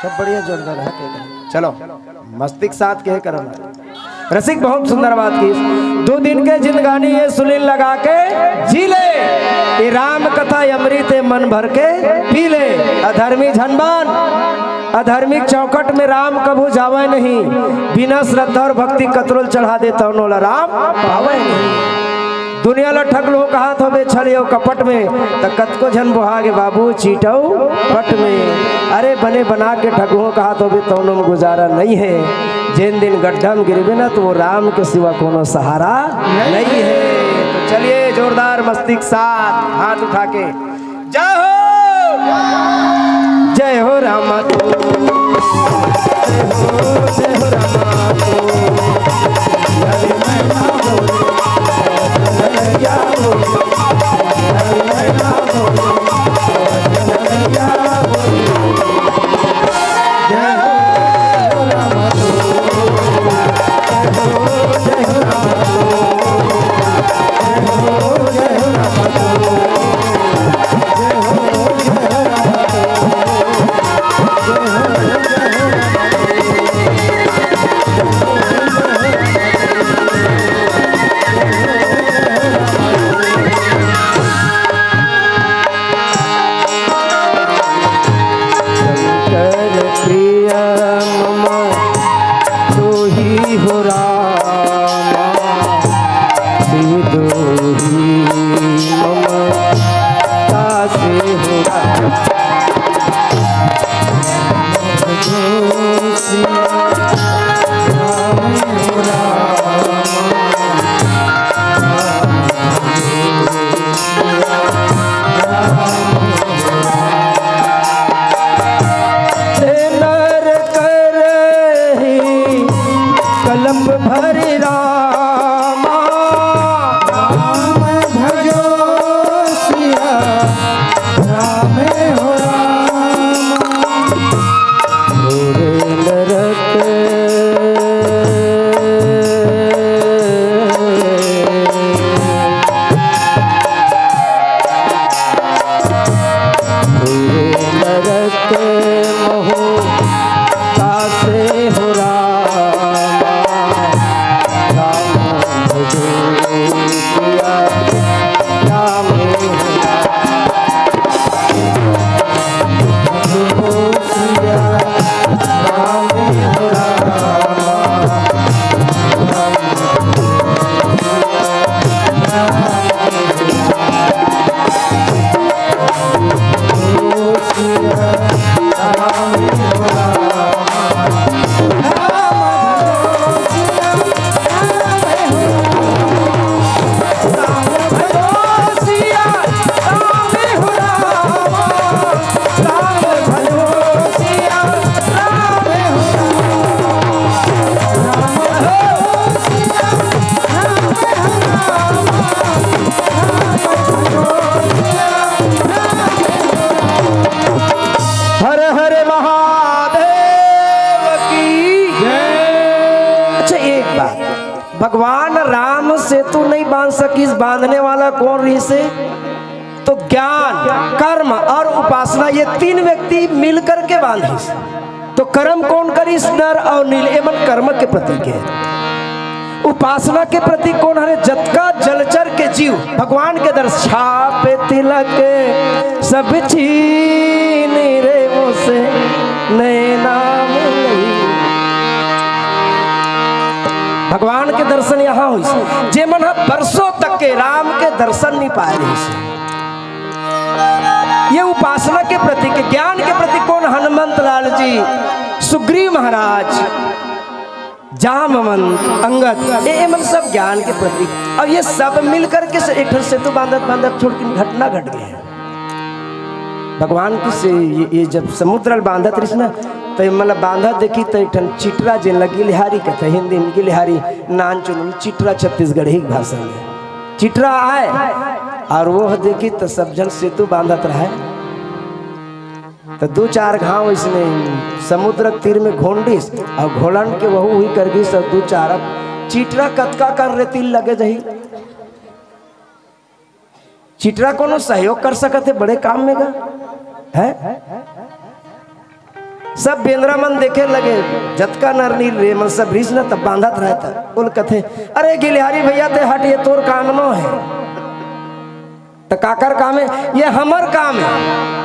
सब बढ़िया, जोरदार है, ठीक है। चलो, मस्ती के साथ के करम। रसिक बहुत सुंदर बात की। दो दिन के जिंदगानी ये सुनील लगा के जी ले, ये राम कथा अमृत ये मन भर के पी ले। अधर्मी झन बन, अधर्मी चौकट में राम कभू जावे नहीं। बिना श्रद्धा और भक्ति कतरो ल चढ़ा दे तौन ओला राम पावे नहीं। दुनिया ला ठगलू कहत होबे छल अउ कपट में, त कतको झन बोहा गे बाबू चीट अउ पट में। अरे बने बना के ठगहूं कहत होबे तौनो में गुजारा नहीं है। जेन दिन गड्ढा में गिरबे ना, तो वो राम के सिवा कोनो सहारा नहीं है। तो चलिए, जोरदार मस्ती के साथ हाथ उठा के जय हो, जय हो रामा तो, जय हो, जय हो रामा तो। शंकर प्रिय मम दोही हो रामा, शिव दोही मम तासे हो रामा। नर करही कलप भरि रामा। राम भजो सिया राम हो रामा। घोर नरक घोर नरक महु तासे हो रामा। राम भजो सिया राम हो रामा। हर हर महादेव की जय। अच्छा, एक बात, भगवान राम सेतु नहीं बांध सकिस, बांधने वाला कौन रहिसे? तो ज्ञान, कर्म और उपासना, ये तीन व्यक्ति मिल करके बांधिस। तो कर्म कौन करिस? नर और नील, ये मन कर्म के प्रतीक है। उपासना के प्रतीक कौन हरे? जतका जलचर के जीव भगवान के दर्शन, छाप तिलक सब छीन रे मोसे नैना मिलई। भगवान के दर्शन यहाँ होइस, जे मन ह बरसों तक के राम के दर्शन नहीं पाए रहिस। ये उपासना के प्रतीक, ज्ञान के प्रतीक कौन? हनुमंत लाल जी, सुग्रीव महाराज, जामवंत, अंगद, ये, ये मन सब ज्ञान के प्रतीक। अब ये सब मिल करके से एक ठन सेतु बांधत बांधत थोड़किन घटना घट गे। भगवान की से ये, ये जब समुद्र ल बांधत रहिस ना, तो ये मतलब बांधत देखी तो एक ठन चिटरा, जेन ल गिलहारी कथे, हिंदी में गिलहारी, नान चुनुल चिटरा छत्तीसगढ़ी के भाषा में चिटरा आए, और वो देखी तो सब झन सेतु बांधत रहे। तो दू चार घांव इसने समुद्र के तीर में घोंडिस और घोलन के वहू हुई कर गिस, और दू चार अब चिटरा कतका कर रेती लगे जही। चिटरा कोनो सहयोग कर सकत हे बड़े काम में गा? है? सब बेंदरा मन देखे लगे, जतका नरनील रे मन सब रिहिस न, तब बांधत रहय त। ओला कथे, "अरे गिलिहारी भइया, ते हट, ये तोर काम नो हे।" त काकर काम हे? "ये हमर काम हे।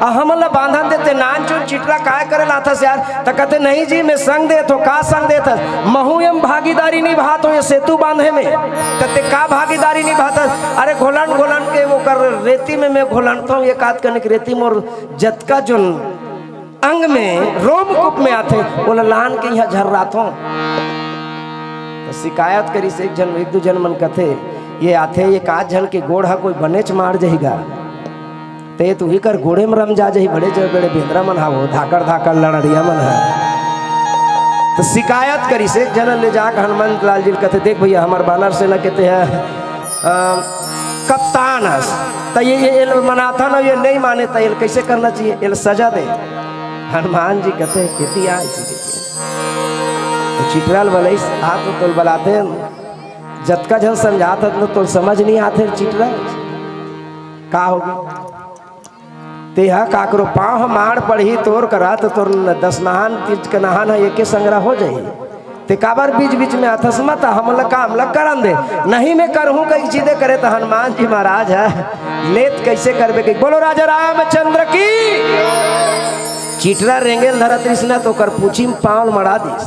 आ हमन ला बांधन दे, ते नानचुन चिटरा काय करे ला आथस यार?" त कथे, "नहीं जी, मैं संग देत हों।" "का संग देत हस?" "महूं एम भागीदारी निभात हों, ये सेतु बांधे में।" "त ते का भागीदारी निभात हस?" "अरे घोलन घोलन के ओकर रेती में मैं घोलनत हों, एक आध कनिक रेती मोर जतका जोन अंग में, रोमकूप में आथे, ओला लान के इहां झर्रात हों।" त शिकायत करिस एक झन, एक दू झन मन कथे, "ये आथे, एक आध झन के गोड़ ह कोई बनेच मार जही गा, ते तुही कर गोड़े म रम जा जही, बड़े जड़ बड़े बेंदरा मन हावो, धाकड़ धाकड़ लड़ड़िया मन ह।" त शिकायत करिस एक झन, ले जाके हनुमंत लाल जी ल कथे, "देख भइया, हमर बानर सेना के ते ह अ, कप्तान हस, त ये, ये, ये मनाथन अउ ये नइ माने, त ये कइसे करना चाहिए? ये सजा दे।" हनुमान जी कथे, "केती आ इसी के।" त चिटरा ल बलइस, "आ तो तोल बलाते, जतका झन समझात हस न, तोल समझ नइ आथे चिटरा। का होगे? तेहा काकरो पांव ह माड़ पड़ही तोर करा, त तोर न-, दस नहान तीज के नहान ह एके संग हो जाही। ते काबर बीच-बीच में आथस, मत हमला काम ला करन दे, नहीं मैं करहूं कही सीधे करे।" त हनुमान जी महाराज ह लेत कइसे करबे कही, "बोलो राजा रामचंद्र की।" चिटरा रेंगे ल धरत रिहिस न, त ओकर पूछी म पांव ल मड़ा दिस।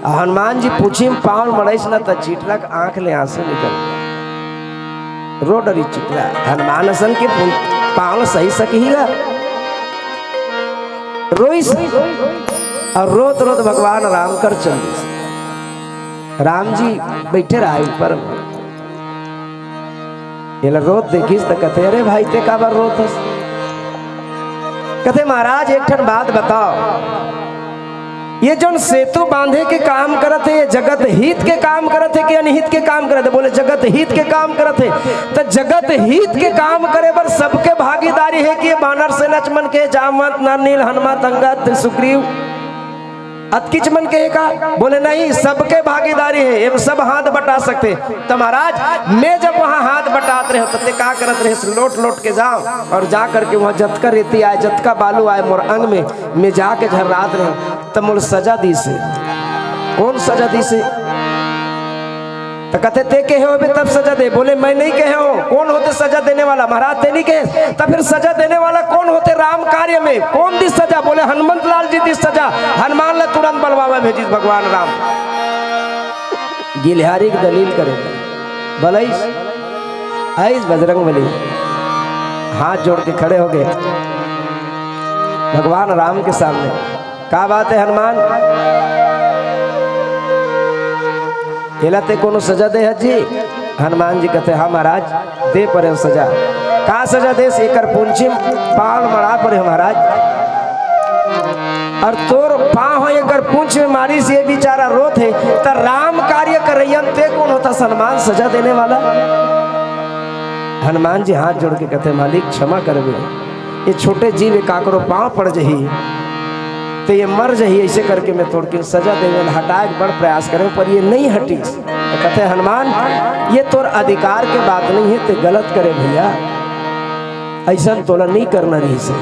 अउ हनुमान जी पूछी म पांव ल मड़ाइस न, त चिटरा के आंख ले आंसू निकल गे। रो डरिस चिटरा, हनुमान असन के पू-, पांव ल सही सकही ला। रोइस अउ रोत रोत भगवान राम कर चल दिस। राम जी बइठे रहय ऊपर म। एला रोत देखिस त कथे, "अरे भाई, ते काबर रोत हस?" कथे, "महाराज, एक ठन बात बताव, ये जोन सेतु बांधे के काम करत हे, ये जगत हित के काम करत हे कि अनहित के काम करत हे?" बोले, "जगत हित के काम करत हे।" त जगत हित के काम करे बर सबके भागीदारी हे कि ये बानर सेना मन के, जामवंत, नल नील, हनुमंत, अंगद, सुग्रीव, अतकिच मन के हे का? बोले, "नहीं, सबके भागीदारी हे, एम सब हाथ बटा सकथे।" त महाराज, मैं जब वहां हाथ बटात रहेंव, त ते का करत रहेस? लोट लोट के जांव अउ जा करके वहां जतका रेती आय, जतका बालू आय मोर अंग में, मैं जाके झर्रात रहेंव, त मोला सजा दिस हे। कोन सजा दिस हे? त कथे, "ते कहे होबे तब सजा दे।" बोले, "मैं नहीं कहे हों।" "कोन होथे सजा देने वाला?" "महाराज, ते नहीं कहे।" "त फिर सजा देने वाला कोन होथे राम कार्य में? कोन दिस सजा?" बोले, "हनुमंत लाल जी दिस सजा।" हनुमान ला तुरंत बलवावे भेजिस भगवान राम। गिलिहारी के दलील करे बलइस, आइस बजरंग बली, हाथ जोड़ के खड़े होगे भगवान राम के सामने। "का बात हे हनुमान? एला ते कोनो सजा दे हस जी?" हनुमान जी कथे, "हाँ महाराज, दे परेंव सजा।" "का सजा देस?" "एकर पूंछी म पांव मड़ा परेंव महाराज, अउ तोर पांव ह एकर पूंछ में मारिस, ये बिचारा रोत हे, त राम कार्य करइया म ते कोन होथस हनुमान सजा देने वाला?" हनुमान जी हाथ जोड़ के कथे, "मालिक, क्षमा करबे, ये छोटे जीव, ये काकरो पांव पड़ जही, ते ये मर जही, अइसे करके मैं थोड़किन सजा देवे ल हटाए के बड़ प्रयास करेंव, पर ये नहीं हटिस।" त कथे, "हनुमान, ये तोर अधिकार के बात नहीं हे, ते गलत करे भइया, अइसन तोला नहीं करना रहिस हे।"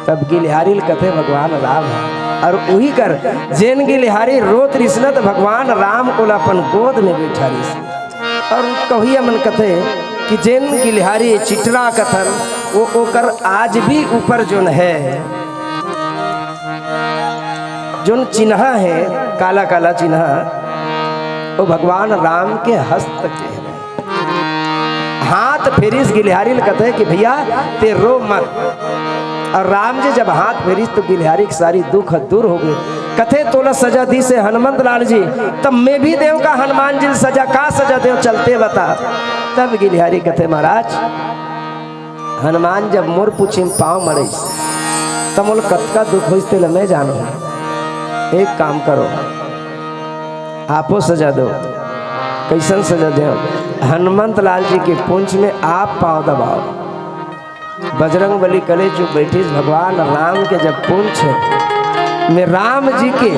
तब गिलिहारी ल कथे भगवान राम ह, अउ उही कर जेन गिलिहारी रोत रिहिस न, त भगवान राम ओला अपन गोद में बइठारिस। अउ कहोइया मन कथे कि जेन गिलिहारी चिटरा कथन, वो ओकर आज भी ऊपर जोन हे, जोन चिन्हा हे, काला काला चिन्हा, वो भगवान राम के हस्त के हरे। हाथ फेरिस गिलिहारी ल कथे कि भइया, ते रो मत। अउ राम जी जब हाथ फेरिस त गिलिहारी के सारी दुख दूर होगे। कथे, "तोला सजा दिस हे हनुमंत लाल जी, त मैं भी देंव का हनुमान जी ल सजा? का सजा देंव, चल ते बता।" तब गिलिहारी कथे, "महाराज, हनुमान जब मोर पूंछी म पांव मड़िस, त मोला कतका दुख होइस, तेला मैं जानहूं। एक काम करो, आपो सजा दो।" "कइसन सजा देंव?" "हनुमंत लाल जी के पूंछ में आप पांव दबाव।" बजरंग बली कलेचुप बइठिस, भगवान राम के जब पूंछ में राम जी के,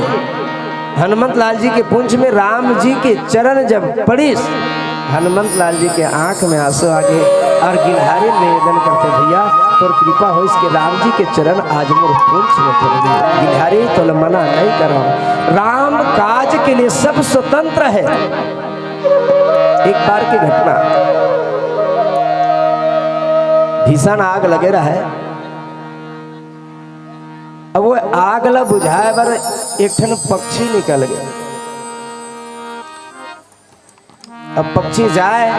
हनुमंत लाल जी के पूंछ में राम जी के चरण जब पड़िस, हनुमंत लाल जी के आंख में आंसू आगे। अउ गिल्हारी निवेदन करथे, भइया, तोर कृपा होइस के राम जी के चरन आज मोर फूल छुवत हे। गिल्हारी तोला मना नइ करव, राम काज के लिए सब स्वतंत्र हे। एक बार के घटना, भीषण आग लगे रहय, अब वो आग ला बुझाय बर एक ठन पक्षी निकल गे। अब पक्षी जाय,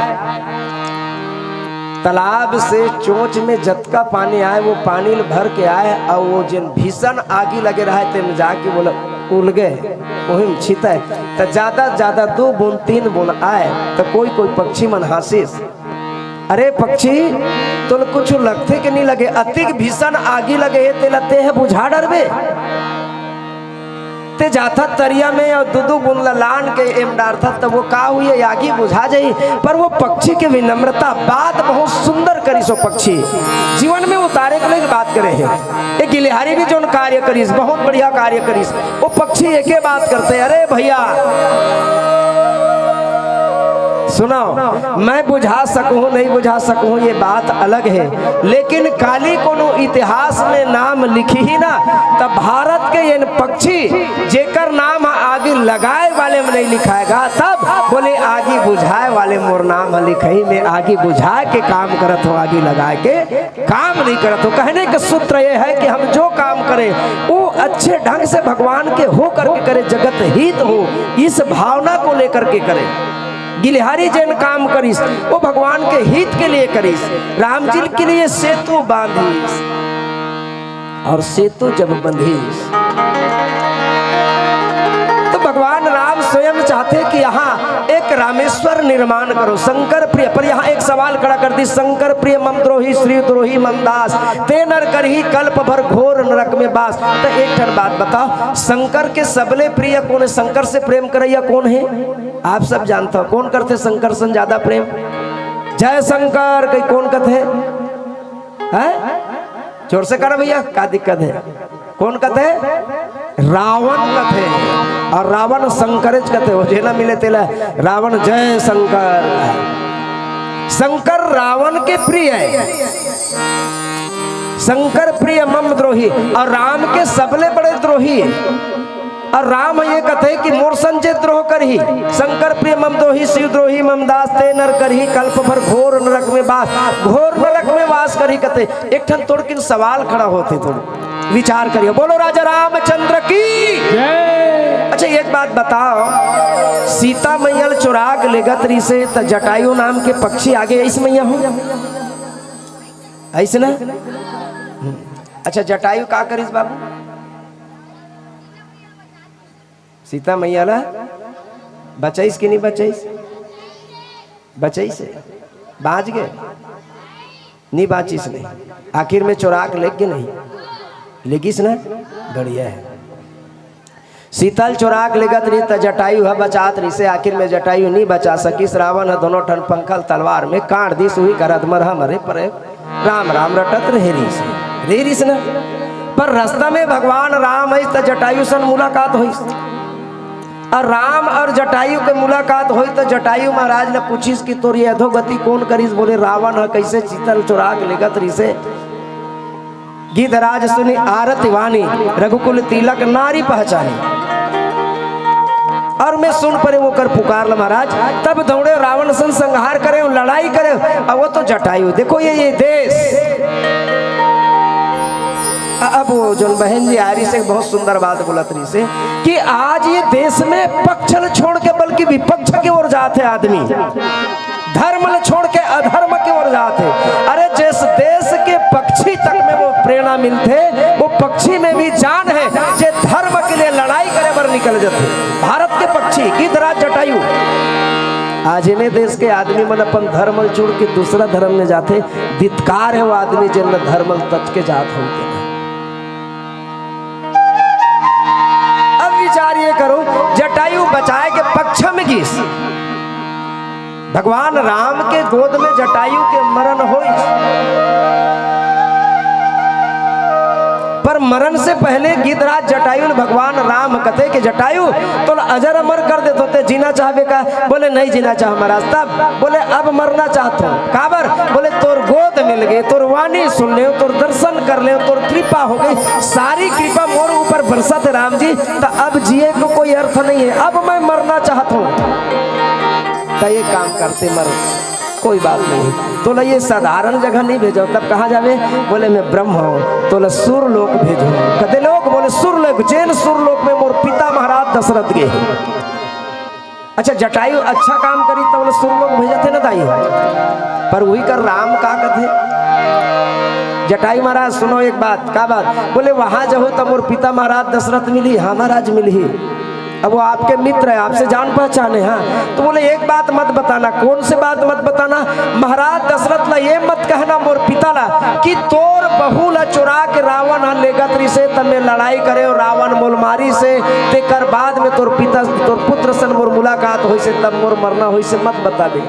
तालाब से चोंच में जतका पानी आय, वो पानी ल भर के आय, अउ वो जेन भीषण आगी लगे रहय, तेन जाके बोला उलगे, ओहिम छितय, त जादा जादा दू बूंद, तीन बूंद आय, त कोई कोई पक्षी मन हाँसिस, "अरे पक्षी, तोल कुछु लगथे के नइ लगे? अतिक भीषण आगी लगे हे, तेला तेह बुझा डरबे?" ते जाथस तरिया में अउ दू दू बूंद ल लान के एम डारथस, त वो का होही, आगी बुझा जाही। पर वो पक्षी के विनम्रता, बात बहुत सुंदर करिस वो पक्षी, जीवन में उतारे के लिए बात करे हे। ये गिल्हारी भी जोन कार्य करिस, बहुत बढ़िया कार्य करिस। वो पक्षी एके बात करथे, "अरे भइया, सुनव, मैं बुझा सकहूं, नइ बुझा सकहूं, ये बात अलग हे, लेकिन काली कोनो इतिहास में नाम लिखही ना, त भारत के एन पक्षी, जेकर नाम ह आगी लगाय वाले में नइ लिखाय गा, तब बोले आगी बुझाय वाले मोर नाम ह लिखही, मैं आगी बुझाय के काम करत हंव, आगी लगाय के काम नइ करत हंव।" कहने का सूत्र ये है कि हम जो काम करें, वो अच्छे ढंग से भगवान के हो करके करें, जगत हित हो, इस भावना को लेकर के करें। गिल्हारी जेन काम करिस, वो भगवान के हित के लिए करिस, राम जी के लिए सेतु बांधिस। अउ सेतु जब बंधिस, त भगवान राम स्वयं चाहथे कि यहां एक रामेश्वर निर्माण करो, शंकर प्रिय। पर यहां एक सवाल खड़ा कर दिस, "शंकर प्रिय मम द्रोही, शिव द्रोही मम दास, ते नर करही कल्प भर घोर नरक में बास।" त एक ठन बात बताव, शंकर के सबले प्रिय कोन हे? शंकर से प्रेम करइया कोन हे? आप सब जानथव, कोन करथे शंकर सन जादा प्रेम? जय शंकर कहि कोन कथे? हैं? जोर से करा भइया, का दिक्कत हे? कोन कथे? रावण कथे। अउ रावण शंकरेच कथे, वो जेला मिले तेला रावण, जय शंकर। शंकर रावण के प्रिय हे, शंकर प्रिय मम द्रोही, अउ राम के सबले बड़े द्रोही हे। अउ राम ये कथे कि मोर सन जे द्रोह करही, शंकर प्रिय मम द्रोही, शिव द्रोही मम दास, ते नर करही कल्प भर घोर नरक में बास, घोर नरक में वास करही कथे। एक ठन तोर किन सवाल खड़ा होथे, थोड़ा विचार करियो। बोलो राजा रामचंद्र की जय। अच्छा, एक बात बताव, सीता मैया ल चोरा के लेगत रिहिसे त जटायु नाम के पक्षी आगे आइस मैया हो? आइस ना? हम्म। अच्छा, जटायु का करिस बाबू? सीता मैया ला बचाइस कि नइ बचाइस? बचाइस हे। बांच गे? नइ बांचिस नहीं। आखिर में चोरा के लेगे नहीं? लेगिस ना? बढ़िया हे। सीता ल चोरा के लेगत रिहिस त जटायु ह बचात रिहिसे, आखिर में जटायु नइ बचा सकिस। रावण ह दोनों ठन पंखा ल तलवार में काट दिस, उही करत मरहा मरे परे राम राम रटत रहे रिहिसे, रहे रिहिस ना। पर रस्ता में भगवान राम आइस त जटायु सन मुलाकात होइस। अउ राम अउ जटायु के मुलाकात होइस त जटायु महाराज ल पूछिस कि तोर ये अधोगति कोन करिस? बोले, रावण ह कइसे सीता ल चोरा के लेगत रिहिसे। गिधराज सुनि आरती वानी, रघुकुल तिलक नारी पहचानी। अउ मैं सुन परेंव ओकर पुकार ल महाराज, तब दौड़ेंव रावण सन संहार करेंव, लड़ाई करेंव, अउ वो तो जटायु। देखो ये, ये देश। अ-, अब वो जोन बहन जी आय रिहिसे बहुत सुंदर बात बोलत रिहिसे कि आज ये देश में पक्ष ल छोड़ के बल्कि विपक्ष के ओर जात हे आदमी। धर्म ल छोड़ के अधर्म के ओर जात हे। अरे, जिस देश के पक्षी तक में वो प्रेरणा मिलथे, वो पक्षी में भी जान हे, जे धर्म के लिए लड़ाई करे बर निकल जाथे। भारत के पक्षी, गिधराज जटायु। आज एने देश के आदमी मन अपन धर्म ल छोड़ के दूसरा धर्म में जाथे। धिक्कार हे वो आदमी जेन ल धर्म ल तज के जात होही। अब विचार ये करो, जटायु बचाय के पक्ष में गिस। भगवान राम के गोद में जटायु के मरण होइस, पर मरन से पहले गिदराज जटायु ल भगवान राम कथे के, "जटायु, तोला अजर अमर कर देथों, ते जीना चाहबे का?" बोले, "नहीं जीना चाह महाराज।" तब बोले, "अब मरना चाहत हूँ।" काबर? बोले, "तोर गोद मिल गए, तोर वाणी सुन ले, तोर दर्शन कर ले, तोर कृपा हो गई, सारी कृपा मोर ऊपर बरसत हे राम जी, त अब जिए को कोई अर्थ नहीं है, अब मैं मरना चाहत हूँ।" त एक काम करते, मर कोई बात नहीं, तोला ये साधारण जगह नहीं भेजो। तब कहाँ जावे? बोले, "मैं ब्रह्म हूँ, तोला सुर लोक भेजो।" कते लोक? बोले, "सुर लोक।" जेन सुर लोक में मोर पिता महाराज दशरथ गे हे। अच्छा, जटायु अच्छा काम करी तब बोले सुर लोक भेजथे ना दाई, पर वही कर राम का कथे? जटायु महाराज सुनो एक बात। का बात? बोले, "वहां जाहू त मोर पिता महाराज दशरथ मिली, हाँ महाराज मिली।" अब वो आपके मित्र है, आपसे जान पहचाने हैं, तो बोले, "एक बात मत बताना।" "कौन से बात मत बताना?" "महाराज दशरथ ला ये मत कहना मोर पिता ला कि तोर बहू ला चुरा के रावण ह लेगत रिसे, तब मैं लड़ाई करे और रावण मोल मारी से, तेकर बाद में तोर पिता, तोर पुत्र सन मोर मुलाकात होइसे, तब मोर मरना होइसे, मत बताबे।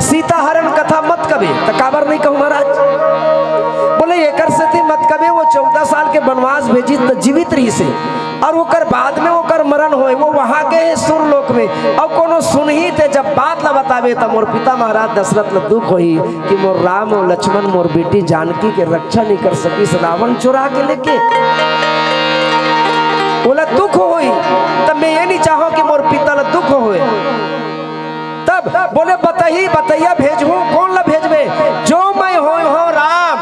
सीता हरण कथा मत कबे।" "त काबर नहीं कहूँ महाराज?" बोले, "एकर सेती मत कबे, वो चौदह साल के वनवास भेजी त जीवित रहिसे।" और ओकर बाद में ओकर मरण होए, वो वहां गए सुर लोक में, और कोनो सुनही ते जब बात ला बताबे, त मोर पिता महाराज दशरथ ला दुख होही कि मोर राम और लक्ष्मण मोर बेटी जानकी के रक्षा नहीं कर सकिस, रावण चुरा के लेके। ओला दुख होही, तब मैं ये नहीं चाहूं कि मोर पिता ला दुख होए। तब बोले, "बतही, बतैया भेजहूं, कौन ला भेजबे? जो मैं होय हो राम,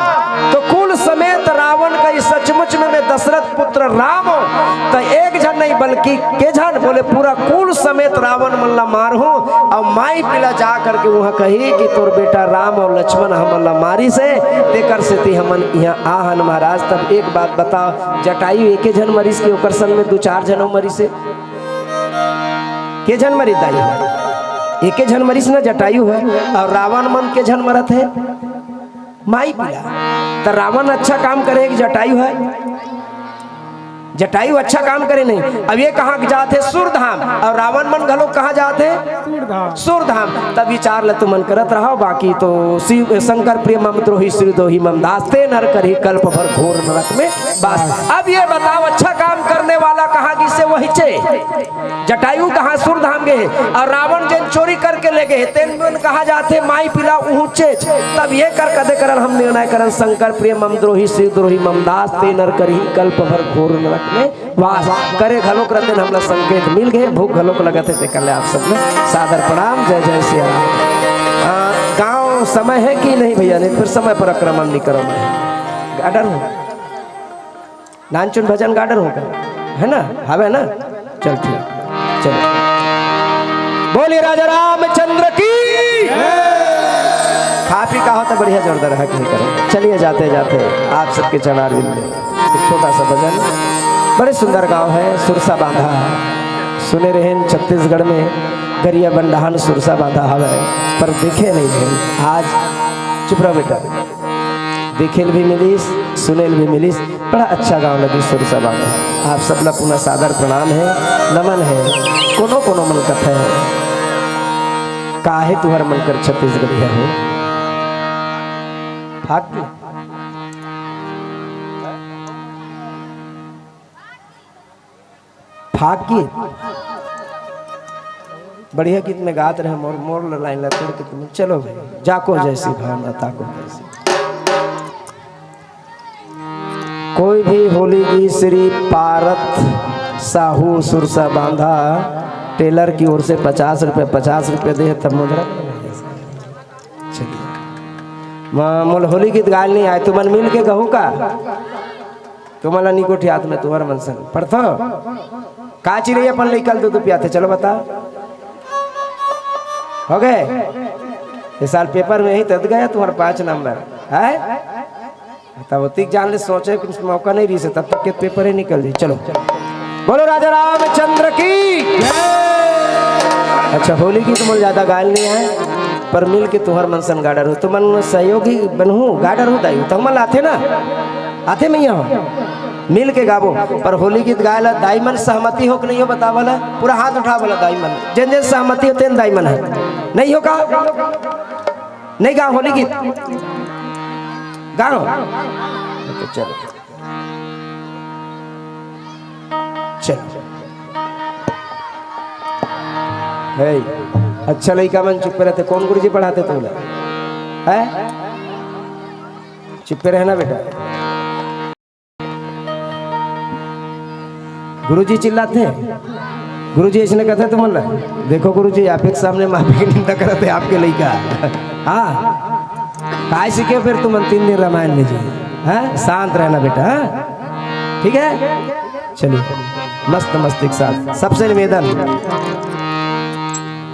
तो कुल समेत रावण का इस सचमुच में मैं दशरथ पुत्र राम हूं, तो एक झन नहीं बल्कि के झन?" बोले, "पूरा कुल समेत रावण मन ला मारहूं, और माई पिला जा करके वहां कही कि तोर बेटा राम और लक्ष्मण हमन ला मारिसे, तेकर सेती हमन यहाँ आहन महाराज।" तब एक बात बताओ, जटायु एके झन मरिस के ओकर संग में दू चार झन अउ मरिसे? के झन मरिस दाई? एके झन मरिस न जटायु ह, और रावण मन के झन मरत हे? माई पिला। त रावण अच्छा काम करे कि जटायु ह? जटायु अच्छा काम करे नहीं। अब ये कहाँ जात हे? सुरधाम। और रावण मन घलो कहाँ जात हे? सुरधाम। सुरधाम। तब विचार ल तुमन करत रहो, बाकी तो शिव शंकर प्रिय मम द्रोही शिव द्रोही मम दास, ते नर करही कल्प भर घोर नरक में बास। अब ये बताओ, अच्छा काम करने वाला कहाँ गिसे? वही चे जटायु कहाँ? सुरधाम गे हे। और रावण जेन चोरी करके ले गे हे, तेन मन कहाँ जाथे? माई पिला उहुचेच। तब ये कर कदे करन हम निर्णय करन, शंकर प्रिय मम द्रोही शिव द्रोही मम दास, ते नर करही कल्प भर घोर नरक में वास। करे घलोक रतेन हमला संकेत मिल गे, भूख घलोक लगत हे, ते कर ले आप सब में सादर प्रणाम, जय जय सिया राम। आ, गाँव समय है कि नहीं भैया? नहीं फिर समय पर आक्रमण नहीं करो, मैं डर हूँ। नानचुन भजन गार्डन होगा, है ना? हवे ना? चल ठीक, चलो। बोलिए राजा रामचंद्र की। खा पी का होता बढ़िया जोरदार है, कहीं करो। चलिए जाते जाते आप सबके चरणारविंद में एक छोटा सा भजन। बड़े सुंदर गांव है सुरसा बांधा। सुने रहेन छत्तीसगढ़ में गरिया बंडाहन सुरसा बांधा हवे, पर देखे नहीं रहेन। आज चुप रहो बेटा। देखेल भी मिलिस, सुनेल भी मिलिस, बड़ा अच्छा गाँव लगिस सुरसा बांधा। आप सबला पुनः सादर प्रणाम है, नमन है। कोनो कोनो मन कथे, "काहे तुहर मन कर छत्तीसगढ़िया हो?" फाक के? फाक के? बढ़िया गीत में गात रहे, मोर, मोर ल-, लाइन ला तोड़ के तुम, चलो भाई, जाको जैसी भावना, ताको कैसी। कोई भी होली गीत श्री पारथ साहू सुरसा बांधा टेलर की ओर से पचास रुपये, पचास रुपये दे, तब मुजरा। चलिए। म-, मोल होली गीत गायल नहीं आए, तुमन मिल के गहू का? तुमन ला नी गोठियात में तुहर मन संग। पढ़थो? का चिरई अपन लइका ल दूध पियाथे? चलो बता। हो गए? इस साल पेपर में ही तद गया तुम्हारा पाँच नंबर। है? तब ओतिक जान ले सोचे कुछ मौका नहीं रही से, तब तक के पेपर ही निकल जाए। चलो। बोलो राजा रामचंद्र की। अच्छा, होली गीत मोल ज्यादा गायल नहीं है, पर मिल के तुहर मन सन गा डरहूँ। तुमन सहयोगी बनहूँ, गा डरहूँ दाई। तो हमन आथे ना? आथे मैया हो? मिल के गाबो। पर होली गीत गाए ला दाई मन सहमति हो कि नहीं हो, बतावा ला। पूरा हाथ उठा बोला दाई मन। जेन जेन सहमति हो तेन दाई मन है। नहीं हो का? नहीं गाओ होली गीत। गाओ। तो चलो। चलो। हे, अच्छा लइका मन चुप रहते। कौन गुरुजी पढ़ाते तुमला? हैं? चुप रहना बेटा। गुरुजी चिल्लाथे, गुरुजी अइसने कथे तुमन ला, "देखो गुरुजी, आप एक सामने माँ बाप की निंदा करत हे आपके लइका।" हाँ, काय सीखे फिर तुमन तीन दिन रामायण में जी? हाँ, शांत रहना बेटा, हाँ? ठीक है, चलिए, मस्त मस्त एक साथ सबसे निवेदन,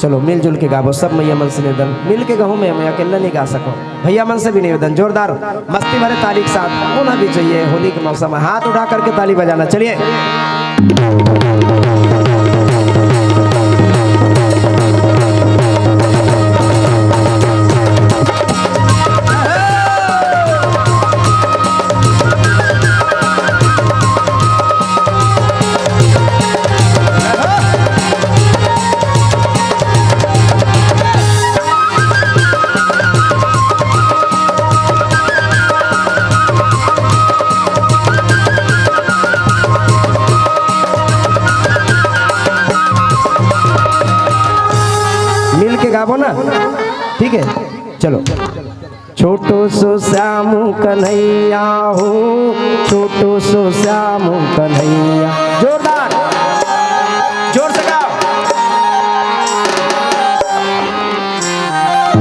चलो मिलजुल के गाबो, सब मइया मन से निवेदन, मिल के गाहूँ मैं, मैं अकेला नहीं गा सकूँ। भइया मन से भी निवेदन, जोरदार मस्ती भरे ताली के साथ होना भी चाहिए। होली के मौसम में हाथ उठा करके ताली बजाना। चलिए। मिल के गाबो ना, ठीक है, चलो। छोटो सो श्याम कन्हैया हो, छोटो सो श्याम कन्हैया। जोरदार, जोर से गाओ।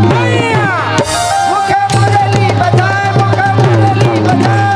भैया, मुख मुरली बजाए, मुख मुरली बजाए।